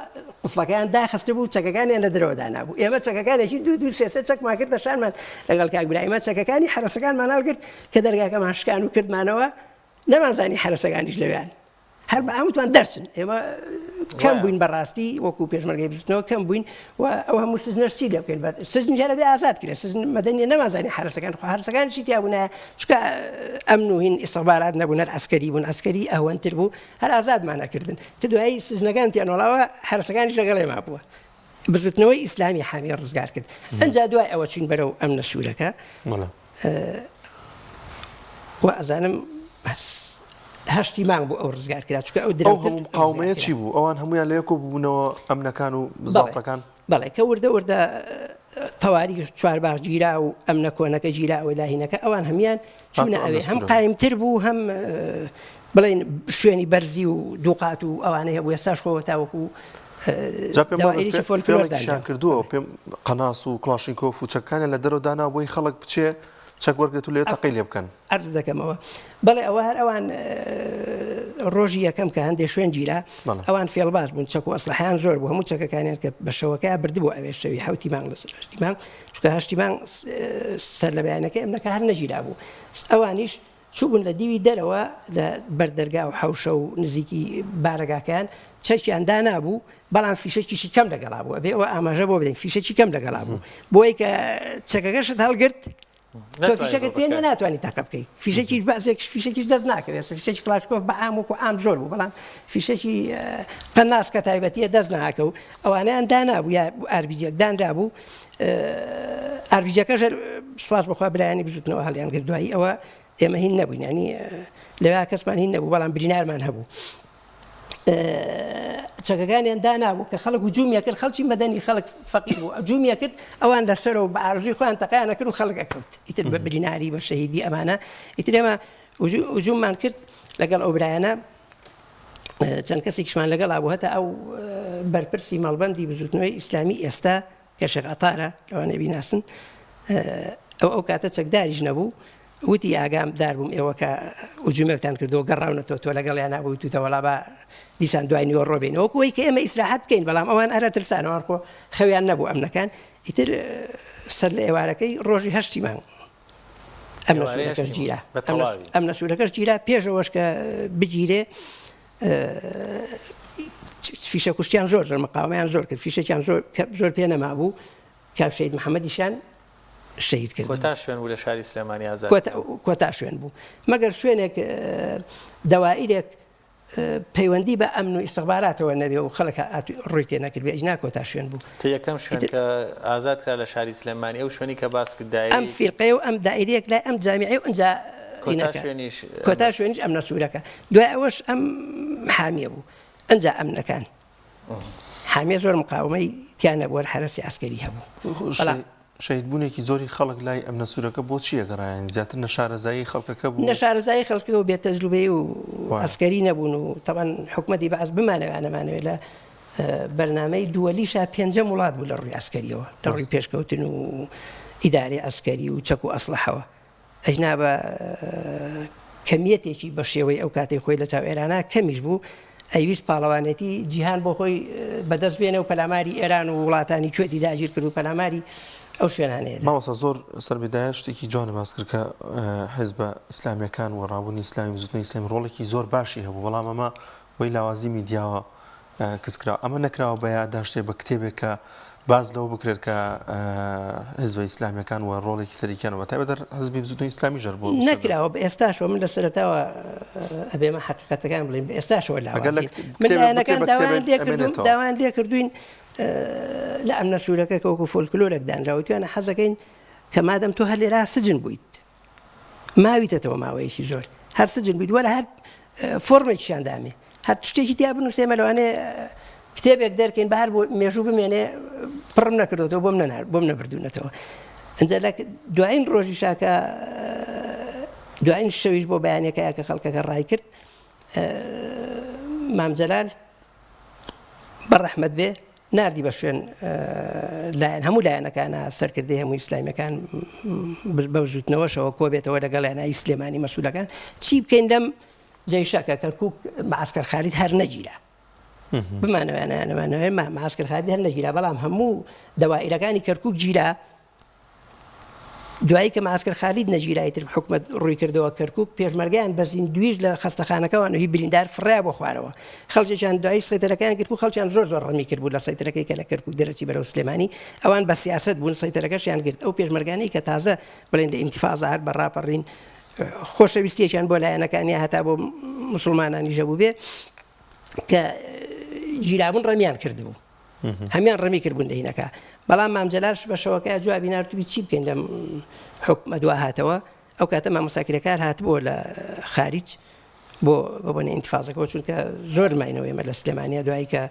قفڵەکەیان داخستبوو چەکەکانیان لە دەرەوە دانابوو ئێمە چەکەکانێکی دوو دوو سێ سێ چەکمان کردە شانمان لەگەڵ کاک برایمە چەکەکانی حەرەسەکانمان هەڵگرت کە دەرگاکەمان شکان و کردمانەوە نەمانزانی حەرەسەکانیش لەوێیان هەر بە هەمووتمان دەرچن ئێمە کەم بووین بەڕاستی وەکو پێشمەرگەی بزوتنەوە کەم بووین و ئەو هەموو سزنەش چی لێ بکەین سزن جارە بێ ئازاد کرێ سزن مەدەنیە نەمانزانی حرەسەکان خۆ حرەسەکان چی تیا بوونایە چونکە ئەمن و هین ئیستخبارات نەبوون هەر عەسکەری بوون عەسکەری ئەوەنتر بوو هەر ئازادمان ئەکردن تە دوایی سزنەکان تیان وەڵاوە حرەسەکانیش لەگەڵ ئێمە بووە بزوتنەوەی ئیسلامی حامی ڕزگار کرد ئەنجا دوای ئەوە چوین بەرەو ئەمنە سوورەکە وا ئەزانم هەشتی مانگ بوو ئەو ڕزگار کرا چونکە ئەو ئەو درەنگتر هەموو ڕزگار مقاومەیە کرا. چی بوو؟ ئەوان هەموویان لە یەکۆ ببوونەوە ئەمنەکان و بەڵێ زاڵتەکان؟ بەڵێ کە وردە وردە تەواری چوارباخ گیرا و ئەمنە کۆنەکە گیرا ئەوەی لاهینەکە ئەوان هەمیان چوونە هاتنە ئەوێ ئەمنە هەم سوورە. قایمتر بوو هەم بڵێن شوێنی بەرزی و دووقات و ئەوانەی هەبوو ئێستاش خۆ تاوەکو جا پێم وابێ دەوائیرێکی فۆلکلۆر فێڵێکیشیان دانراوە. کردووە پێم قەناس و کڵاشینکۆف و چەکەکانیان لە دەرەوە دانا بۆی خەڵک بچێ چەک وەرگرێت و لەوێ تەقەی لێ بکەن. عەرز دەکەمەوە. بەڵێ ئەوە هەر ئەوان ڕۆژی یەکەم کە هەندێ شوێن گیرا ئەوان فێڵباز بوون چەک و ئەسلحەیان زۆر بوو هەموو چەکەکانیان کە بە شەوەکەیا بردبوو ئەوێ شەوی حەوتی مانگ لەسەر هەشتی مانگ چونکە هەشتی مانگ سەر لە بەیانەکەی ئەمنەکە هەر نەگیرا بوو ئەوانیش چووبوون لە دیوی دەرەوە لە بەر دەرگا و حەوشە و نزیکی بارەگاکەیان چەکیان دانابوو بەڵام فیشەکیشی کەم لەگەڵا بوو ئەبێ ئەوە ئاماژە بۆ بدەین فیشەکی کەم لەگەڵا بوو بۆی کە چەکەکەشت هەڵگرت تۆ فیشەکت پێ نیە ناتوانانی تاقە بکەی فیشەکیش بەعزێک فیشەکیش دەست ناکەوێت فیشەکی کلاشکۆف بە عام وەکو عام زۆر بوو بەڵام فیشەکی قەناس کە تایبەتیە دەست ناکە و ئەوانیان دانابوو یا ئاربیجێک دانرابوو ئاربیجەکەش سوپاس بەخوا برایانی بزوتنەوە هەڵیان گرت دوایی ئەوە ئێمە هین نەبووین ینی لەوێ کەسمان هین نەبوو بەڵام برینارمان هەبوو چەکەکانیان دانابوو کە خەڵک هجومیە کرد خەڵکی مەدەنی خەڵک فەقیر بوو هجومیە کرد ئەوان لەسەرەوە بە ئارزوی خۆیان تەقیانە کرد و خەڵک ئەکەوت ئیتر بە بریناری بە شەهیدی ئەمانە ئیتر ئێمە هجوممان کرد لەگەڵ ئەو برایانە چەند کەسێکیشمان لەگەڵا بوو هەتا ئەو بەرپرسی مەڵبەندی بزوتنەوەی ئیسلامی ئێستا کە شێخ عەتارە لەوانەیە بیناسن ئەو ئەو کاتە چەکداریش نەبوو وتی ئاگام دار بووم ئێوە کە هجومێکتان کردو گەڕاونەتەوە تۆ لەگەڵیان نابووی توتە وەڵا با دیسان دوای نیوەڕۆ بێین وەکو ئەوەی کە ئێمە ئیسراحەت بکەین بەڵام ئەوان ئەرە ترسان ئەوان خۆ خەویان نەبوو ئەمنەکان ئیتر سەر لە ئێوارەکەی ڕۆژی هەشتی مانگ ئەمنە سوورەکەش گیرا ئەمنە سوورەکەش گیرا پێشەوەش کە بگیرێ فیشە کوشتیان زۆر زۆر مقاومیان زۆر کرد فیشەکیان زۆر زۆر پێ نەمابوو کاک شەهید محەممەدیشان شەهید کرد کۆتا شوێن بوو لە شاری سلێمانی ئازاد کۆتا شوێن بوو مەگەر شوێنێک دەوائیرێک پەیوەندی بە ئەمن و ئیستخباراتەوە نەبێ و خەڵک ڕووی تێ نەکردبێ ئیجنا کۆتا شوێن بوو. تە یەکەم شوێن کە ئازاد کرا لە شاری سلێمانی ئەو شوێنی کە باس کرد دایرەی. ئەم فیرقەیە و ئەم دایرەیەک لای ئەم جامیعەیە و ئینجا کۆتا هینەکە شوێنیش کۆتا شوێنیش ئەمنە سوورەکە دوای ئەوەش ئەم حامیە بوو ئینجا ئەمنەکان حامیە زۆر مقاومەی تیا نەبوو هەر حەرەسی عەسکەری هەبوو بەڵام. شەهیدبوونێکی زۆری خەڵک لای ئەمنە سوورەکە بۆ چی ئەگەڕا یانی زیاتر نەشارەزایی خەڵکەکە بوو؟ نەشارەزایی خەڵکەکە و بێ تەجروبەیی و عەسکەری نەبوون و تەبعەن حکومەتی بەعس بمانەوێ یا نەمانەوێ لە بەرنامەی دووەلیشا پێنجەم وڵات بوو لە ڕووی عەسکەریەوە لە ڕووی پێشکەوتن و ئیدارەی عەسکەری و چەک و ئەسڵەحەوە ئەجنا بە کەمیەتێکی بە شێوەی ئەو کاتەی خۆی لە چاو ئێرانا کەمیش بوو. ئەیویست پاڵەوانێتی جیهان بۆ خۆی بەدەست بێنێ و پەلاماری ئێران و وڵاتانی کوێتی داگیر کرد و پەلاماری ئەو شوێنانەیە دا. مامۆستا زۆر سەربێدایە شتێکی جوانە باس کرد کە حیزبە ئیسلامیەکان و ڕابوونی ئیسلامی بزوتنەوەی ئیسلامی ڕۆڵێکی زۆر باشی هەبوو بەڵام ئەمە بۆی لاوازی میدیاوە کز کراوە ئەمە نەکراوە بە یاداشتێ بە کتێبێک کە باس لەوە بکرێت کە حزبە ئیسلامیەکان و ڕۆڵێکی سەرەکیان بە تایبەت حزبی بزوتنەوەی ئیسلامی ژەر بۆ نەکراوە بە ئێستاشەوە من لە سەرەتاوە ئەبێمە حەقیقەتەکان بڵێین بە ئێستاشەوە لاوازین من لایەنەکان داوایان لێکردووم داوایان لێکردوین لە ئەمنە سوورەکە کە وەکو فۆلکلۆرێک دانراوە وتویانە حەزەکەین کە مادەم تۆ هەر لێرا سجن بوویت ماویتەتەوە ماوەیەکی زۆر هەر سجن بوویت وەرە هەر فۆرمێکیشان دامێ هەر شتێکی تیا بنووسێ مە لەوانەیە کتێبێک دەرکەین بە هەر بۆ مێژوو بمێنێ پڕم نەکردێتەوە بۆم نەنار بۆم نەبردوونەتەوە ئەجا لە دوایین ڕۆژی شاکە دوایین شەویش بۆ بەیانەکە کە خەڵکەکە ڕای کرد مام جەلال بەڕەحمەت بێ ناردی بە شوێن لایەن هەموو لایەنەکانە سەرکردەی هەموو ئیسلامیەکان بە بزوتنەوەشەوە کۆبێتەوە لەگەڵیان ئەی سلێمانی مەسولەکان چی بکەین لەم جەیشە کە کەرکوک معسکر خالید هەر نەگیرا بمانەوەیانەمانەوەی معسکر خالید هەر نەگیرا بەڵام هەموو دەوائیرەکانی کەرکوک گیرا دوایی کە معسکر خالید نەگیرا ئیتر حکومەت ڕووی کردەوە کەرکوک، پێشمەرگەیان بە زیندوویش لە خەستەخانەکەوان هی بریندار فڕیا بۆ خوارەوە، خەڵکێکیان دوایی سەیتەرەکەیان گرتبوو، خەڵکیان زۆر زۆر ڕمی کردبوو لە سەیتەرەکەی کە لە کەرکوک دەرەچی بەرەو سلێمانی، ئەوان بە سیاسەت بوون سەیتەرەکەشیان گرت، ئەو پێشمەرگانەی کە تازە بڵێن لە ئینتفازە هەر بە ڕاپەڕین خۆشەویستیەکیان بۆ لایەنەکان یا هەتا بۆ موسڵمانانیش هەبووبێ کە گیرابوون ڕمیان کردبوو. هەموان ڕمی کردبوون لە هینەکە بەڵام مام جەلالش بە شەوەکە جوابی ناردبی چی بکەین لەم حکومە دوا هاتەوە ئەو کاتە مامۆستا کرێکار هاتبووە لە خاریج بۆ بەبۆنە ئینتفازەکەەوە چونکە زۆر ماینەوە ئێمە لە سلێمانیا دوایی کە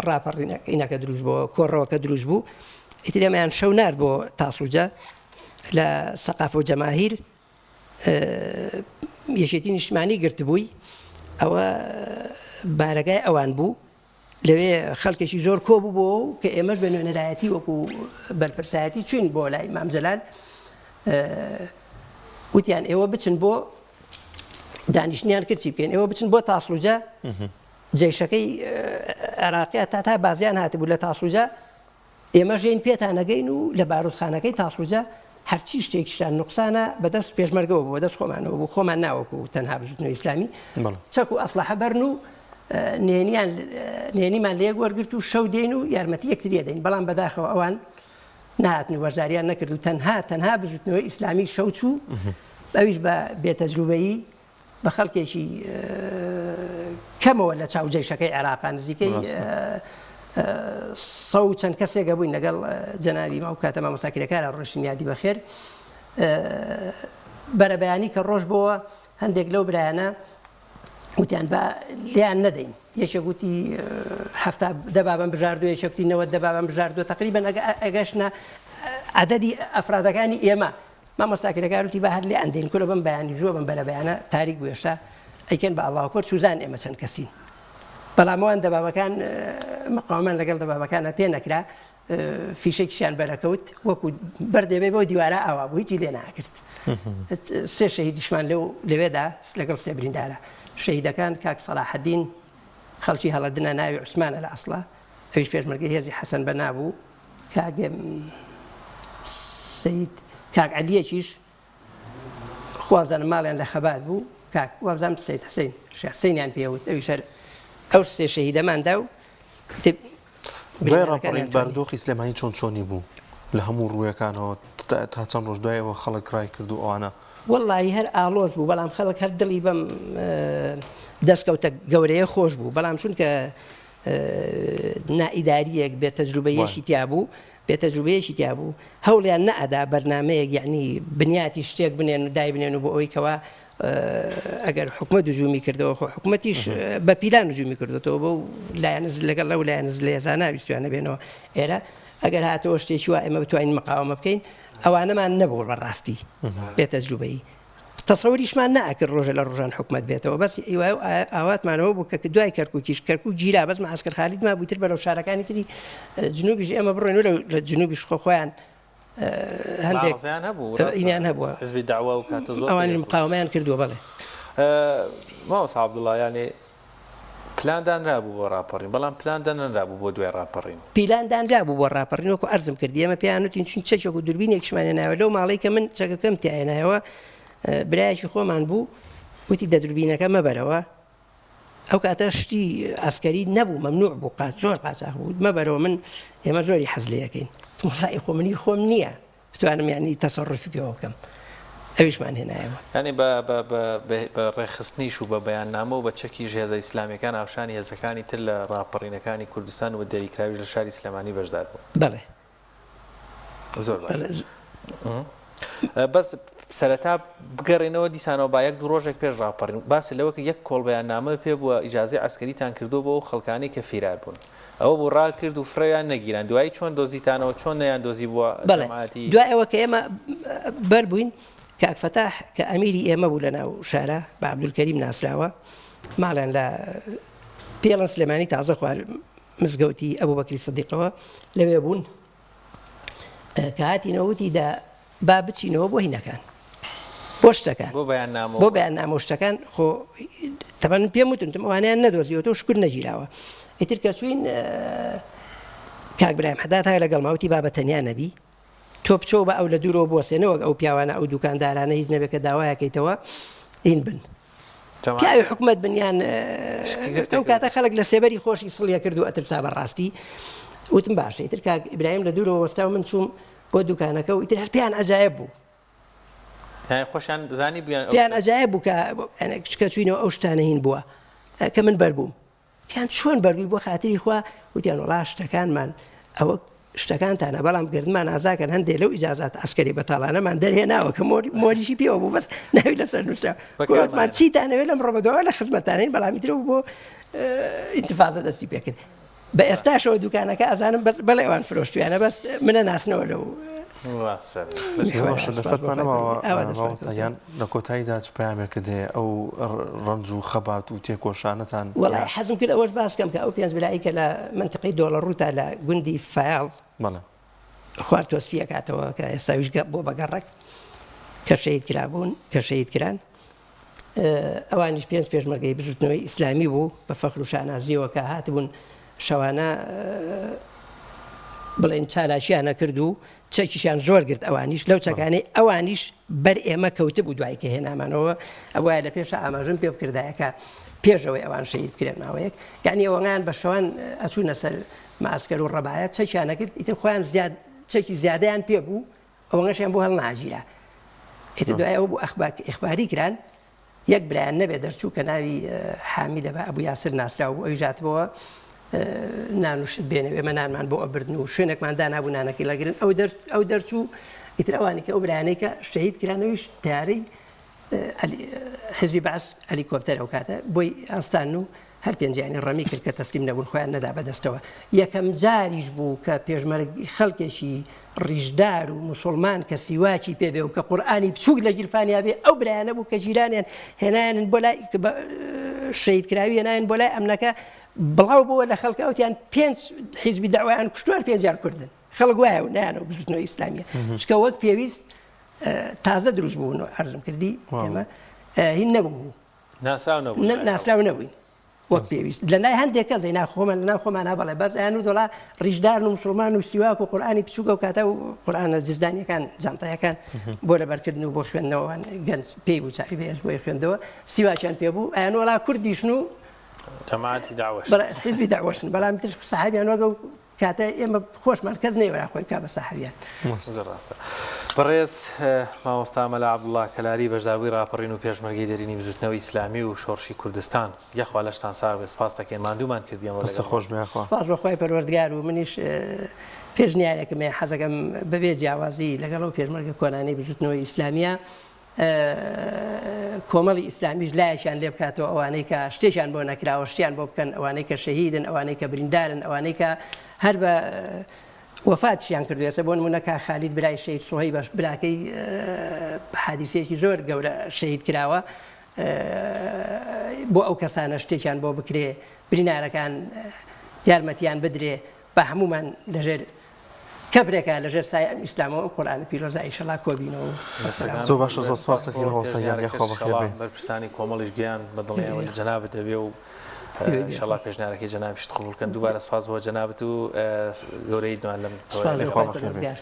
ڕاپەڕینەکە دروست بۆ کۆڕەوەکە دروست بوو ئیتر ئێمەیان شەو نارد بۆ تاسوجە لە سەقافە و جەماهیر یەکێتی نیشتمانی گرتبووی ئەوە بارەگای ئەوان بوو لەوێ خەڵکێکی زۆر کۆ بووبۆوە و کە ئێمەش بە نوێنەرایەتی وەکو بەرپرسایەتی چوین بۆ لای مام جەلال وتیان ئێوە بچن بۆ دانیشتنیان کرد چی بکەین ئێوە بچن بۆ تاسڵوجە جەیشەکەی عێراقیە تا تا بازیان هاتبوو لە تاسڵوجە ئێمەش یەین پێتان ئەگەین و لە باروتخانەکەی تاسڵوجە هەرچی شتێکیشتان نوقسانە بەدەست پێشمەرگەوە بوو بەدەست خۆمانەوە بوو خۆمان ناوەکو تەنها بزوتنەوەی ئیسلامی چەک و ئەسلەحە بەرن و نهێنیان نهێنیمان لە یەک وەرگرت و شەو دێین و یارمەتی یەکتری ئەدەین بەڵام بەداخەوە ئەوان نەهاتن و بەشداریان نەکرد و تەنها تەنها بزوتنەوەی ئیسلامی شەو چوو ئەویش بە بێتەجروبەیی بە خەڵکێکی کەمەوە لە چاو جەیشەکەی عێراقا نزیکەی سە و چەند کەسێک هەبووین لەگەڵ جەنابی ما و کاتە مامۆستا کرێکارە ڕۆشتین یادی بەخێر بەرەبەیانی کە ڕۆژ بۆوە هەندێک لەو برایانە وتیان با لێیان نەدەین یەکێک وتی هەفتا دەبابم بژاردووە یەکێک وتی نەوەد دەبابم بژاردووە تقریبا ئەگەشتە عەدەدی ئەفرادەکانی ئێمە مامۆستا کرێکار وتی با هەر لێیان دەین کورە بەم بەیانی زووە بەم بەرەبەیانە تاریک بوو هێشتا ئەیکەن بە ئەڵڵا ئەکبەر چوزان ئێمە چەند کەسین بەڵام ئەوان دەبابەکان مقاومان لەگەڵ دەبابەکانە پێ نەکرا فیشەکیشیان بەرەکەوت وەکو بەردێ بێ بۆ دیوارە ئاوا بوو هیچی لێ ناکرد سێ شەهیدیشمان لەو لەوێدا لەگەڵ سێ بریندارە شەهیدەکان کاک سەلاحەدین خەڵکی هەڵەدنە ناوی عوسمانە لە ئەسڵا ئەویش پێشمەرگەی هێزی حەسەن بەنا بوو کاک سید کاک عەلیەکیش خوابزانم ماڵیان لە خەبات بوو کاک وابزانم سید حسین شێخ حسینیان پێوت ئەویش هەر ئەو سێ شەهیدەمان دا و دوای ڕاپەڕین بارودۆخی سلێمانی چۆن چۆنی بوو لە هەموو ڕوویەکانەوە تا چەند ڕۆژ دوایەوە خەڵک ڕای کرد و ئەوانە وەڵڵاهی هەر ئاڵۆز بوو بەڵام خەڵک هەر دڵی بەم دەستکەوتە گەورەیە خۆش بوو بەڵام چونکە نائیدارییەک بێ تەجروبەیەکی تیا بوو، بێ تەجروبەیەکی تیا بوو، هەوڵیان نەئەدا بەرنامەیەک یەعنی بنیاتی شتێک بنێن و دایبنێن و بۆ ئەوەی کەوا ئەگەر حکومەت هجومی کردەوە خۆ حکومەتیش بە پیلان هجومی کردوتەوە بەو لایەنە لەگەڵ لەو لایەنە زلێزانە ویستویانە بێنەوە ئێرە ئەگەر هاتەوە شتێکی وا ئێمە بتوانین مقاومە بکەین ئەوانەمان نەبوو بەڕاستی بێ تەجروبەیی تەسەوریشمان نەئەکرد ڕۆژێ لە ڕۆژان حکومەت بێتەوە بەس هیوای و ئاواتمان ئەوە بوو کە دوای کەرکوکیش کەرکوک گیرا بەس معسکر خالید مابوو تر بەرەو شارەکانی تری جنوبیش ئێمە بڕۆین و لە جنوبیش خۆ خۆیان هەندێک معارەزەیان هەبوو ڕاستە ئینیان هەبووە حزبی دەعوە و کاتە زۆر ئەوانیش بەهێز بوو. مقاومەیان کردووە بەڵێ. مامۆستا عەبدوڵڵا یانێ. پلان دانرابوو بۆ ڕاپەڕین، بەڵام پلان دانەنرابوو بۆ دوای ڕاپەڕین. پیلان دانرابوو بۆ ڕاپەڕین، وەکو عەرزم کردی ئێمە پێیان وتین چون چەکێک و دوربینێکیشمان هێنایەوە لەو ماڵەی کە من چەکەکەم تیا هێنایەوە برایەکی خۆمان بوو وتی دە دوربینەکە مەبەرەوە ئەو کاتە شتی عەسکەری نەبوو مەمنوع بوو قات زۆر قاچاخ بوو مەبەرەوە من ئێمە زۆری حەز لێ ئەکەین وەڵای خۆ منی خۆم نییە بتوانم یانی تەسەڕوفی پێوە بکەم ئەویشمان هێنایەوە. یانی بە بە بە بە ڕێکخستنیش و بە بەیاننامە و بە چەکیش هێزە ئیسلامیەکان هاوشانی هێزەکانی تر لە ڕاپەڕینەکانی کوردستان و دیاریکراویش لە شاری سلێمانی بەشدار بوون. بەڵێ. زۆر باشە. بەس سەرەتا بگەڕێنەوە دیسانەوە با یەک دوو ڕۆژێک پێش ڕاپەڕین باست لەوە کرد یەک کۆڵ بەیاننامە پێ بووە ئیجازەی عەسکەریتان کردووە بۆ ئەو خەڵکانەی کە فیرار بوون. ئەوە بوو ڕاکرد و فرەیان نەگیران دوایی چۆن دۆزیتانەوە چۆن نەیان دۆزیبووە بەڵێ جەماعەتی. دوای ئەوە کە ئێمە بەر بووین کاک فەتاح کە ئەمیری ئێمە بوو لە ناو شارا بە عەبدولکەریم ناسراوە ماڵیان لە پێڵن سلێمانی تازە خوار مزگەوتی ئەبوبەکری سدیقەوە لەوێ بوون کە هاتینەوە وتی دە با بچینەوە بۆ هینەکان بۆ شتەکان بۆ بەیاننامە بۆ بەیاننامە و شتەکان خۆ تەبەن پێم وتن تم ئەوانیان نەدۆزیەوە شکر نەگیراوە ئیتر کە چوین کاک برایم حەداد های لەگەڵ ماوتی با بە تەنیا نەبی تۆ بچۆ بە ئەو لە دوورەوە بۆسێ نەوەک ئەو پیاوانە ئەو دوکاندارانە هیچ نەبێت کە داوایەکەیتەوە هین بن پیاوی حکومەت بن یان ئەو کاتە خەڵک لە سێبەری خۆشی سڵیە کرد و ئەترسا بەڕاستی وتم باشە ئیتر کاک ئیبراهیم لە دوورەوە وەستا و من چووم بۆ دوکانەکە و ئیتر هەر پێیان عەجایب بوو. یانی خۆشیان زانی بوویان ئەو پێیان عەجایب بوو کە کە چووینەوە ئەو شتانە هین بووە کە من بەربووم. وتیان چۆن بەربووی بۆ خاتری خوا؟ وتیان وەڵا شتەکانمان ئەوە شتەکانتانە بەڵام گردمان ئازاکەن هەندێ لەو ئیجازات عەسکەری بەتاڵانەمان دەرهێناوە کە مۆریشی پێوە بوو بەس ناوی لەسەر نووسرا گوتمان چیتانەوێت لەم ڕۆبەدەوە لە خزمەتانین بەڵام ئیترەوە بۆ ئینتفازە دەستی پێکرد بە ئێستاشەوە دوکانەکە ئەزانم بەس بەڵێ ئەوان فرۆشتویانە بەس منە ناسنەوە لەو گیان لە کۆتاییدا چ پەیامێکت هەیە ئەو ڕەنج و خەبات و تێکۆشانەتان وەڵای حەزم کرد ئەوەش باس کەم کە ئەو پێنج برایی کە لە مەنتقەی دۆڵەڕووتا لە گوندی فایەڵ بەڵێ خوار تۆسفی ئەکاتەوە کە ئێستاویش بۆ بە گەڕەک کە شەهید کرابوون کە شەهید کران ئەوانیش پێنج پێشمەرگەی بزوتنەوەی ئیسلامی بوو بە فەخر و شانازیەوە کە هاتبوون شەوانە بڵێن چالاکییان ئەکرد و چەکیشیان زۆر گرت ئەوانیش لەو چەکانەی ئەوانیش بەر ئێمە کەوتبوو دوای کە هێنامانەوە ئەوایە لە پێشە ئاماژەم پێ بکردایە کە پێشەوەی ئەوان شەهید بکرێن ماوەیەک یعنی ئەوەنگان بە شەوان ئەچوونە سەر ماسکەر و ڕەبایە چەکیان ئەکرد ئیتر خۆیان زیاد چەکی زیادەیان پێ بوو ئەوەنگەشیان بۆ هەڵناگیرا ئیتر دوای ئەوە بوو ئەخباری کران یەک برایان نەبێ دەرچوو کە ناوی حامیدە بە ئەبو یاسر ناسراو بوو ئەویش هاتبۆوە نان و شت بێنێ ئێمە نانمان بۆ ئەبردن و شوێنێکمان دانابوو نانەکەی لەگرن ئەو دەر ئەو دەرچوو ئیتر ئەوانی کە ئەو برایانەی کە شەهید کرانەویش تیارەی حزبی بەعس هەلیکۆپتەر ئەو کاتە بۆی ئاستان و هەر پێنجیانی ڕەمی کرد کە تەسلیم نەبوون خۆیان نەدا بەدەستەوە. یەکەم جاریش بوو کە پێشمەرگ خەڵکێکی ڕیشدار و موسوڵمان کە سیواکی پێ بێ و کە قورئانی بچووک لە گیرفانیا بێ ئەو برایانە بوو کە جیرانیان هێنایانن بۆ لای شەهید کراوی هێنایان بۆ لای ئەمنەکە بڵاو بووە لە خەڵکە وتیان پێنج حیزبی دەعوایان کوشتووە هەر پێنجیان کوردن خەڵک وایە و نایانەوە بزوتنەوەی ئیسلامیە چکە وەک پێویست تازە دروست بوون و عەرزم کردی ئێمە هین نەبوو بوو ناسراو نەبوون ناسراو نەبووین وەک پێویست لە لای هەندێک کەس نا خۆمان لەناو خۆمانە بەڵێ بەس ئەیان و دۆڵا ڕیشدارن و مسلمان و سیواک و قورئانی بچووکە و کاتە و قورئانە جزدانیەکان جانتایەکان بۆ لەبەرکردن و بۆ خوێندنەوەوان گەنج پێی بوو چاوی بەهێز بۆی خوێندەوە سیواکیان پێ بوو ئەیان وەڵا کوردیشن و جەماعەتی دەعوەشن بەڵێ حیزبی دەعوەشن بەڵام تر سەحابیان وەک ئەو کاتە ئێمە خۆشمان کەس نەیوەرا خۆی بکا بە ساحەویان. زۆر ڕاستە. بەڕێز مامۆستا مەلا عەبدوڵڵا کەلاری بەشداربووی ڕاپەڕین و پێشمەرگەی دێرینی بزووتنەوەی ئیسلامی و شۆڕشی کوردستان یەخوا لەشتان ساغ بێ سپاست دەکەین ماندوومان کردی ئەمڕۆ دەستت لەگەڵمان. خۆش بێ یاخوا. سپاس بۆ خوای پەروەردگار و منیش پێشنیارێکم هەیە حەزەکەم بەبێ جیاوازی لەگەڵ ئەو پێشمەرگە کۆنانەی بزووتنەوەی ئیسلامیە کۆمەڵی ئیسلامیش لایەکیان لێ بکاتەوە ئەوانەی کە شتێکیان بۆ نەکراوە شتیان بۆ بکەن ئەوانەی کە شەهیدن ئەوانەی کە بریندارن ئەوانەی کە هەر بە وەفاتیان کردو ئێستا بۆ نمونە کا خالید برای شەهید سوهەیب براکەی حادیسەیەکی زۆر گەورە شەهید کراوە بۆ ئەو کەسانە شتێکیان بۆ بکرێ برینارەکان یارمەتیان بدرێ با هەموومان لەژێر کەپرێکە لەژێر سایەی ئەم ئیسلامەوە ئەم قورئانە پیرۆزە ئیشەڵا کۆبینەوە و وەسەلام. زۆر باشە زۆر سپاست دەکەین مامۆستا گیان یاخوا بەخێر بێی. بەرپرسانی کۆمەڵیش گیان بە دڵنیایەوە لە جەنابت دەبێ و. ئینشەڵا پێشنیارەکەی جەنابیشت قبوڵ کەن. دووبارە سوپاس بۆ جەنابت و گەورەیی دوان لەم تەوەرە. خوا بەخێر بێت.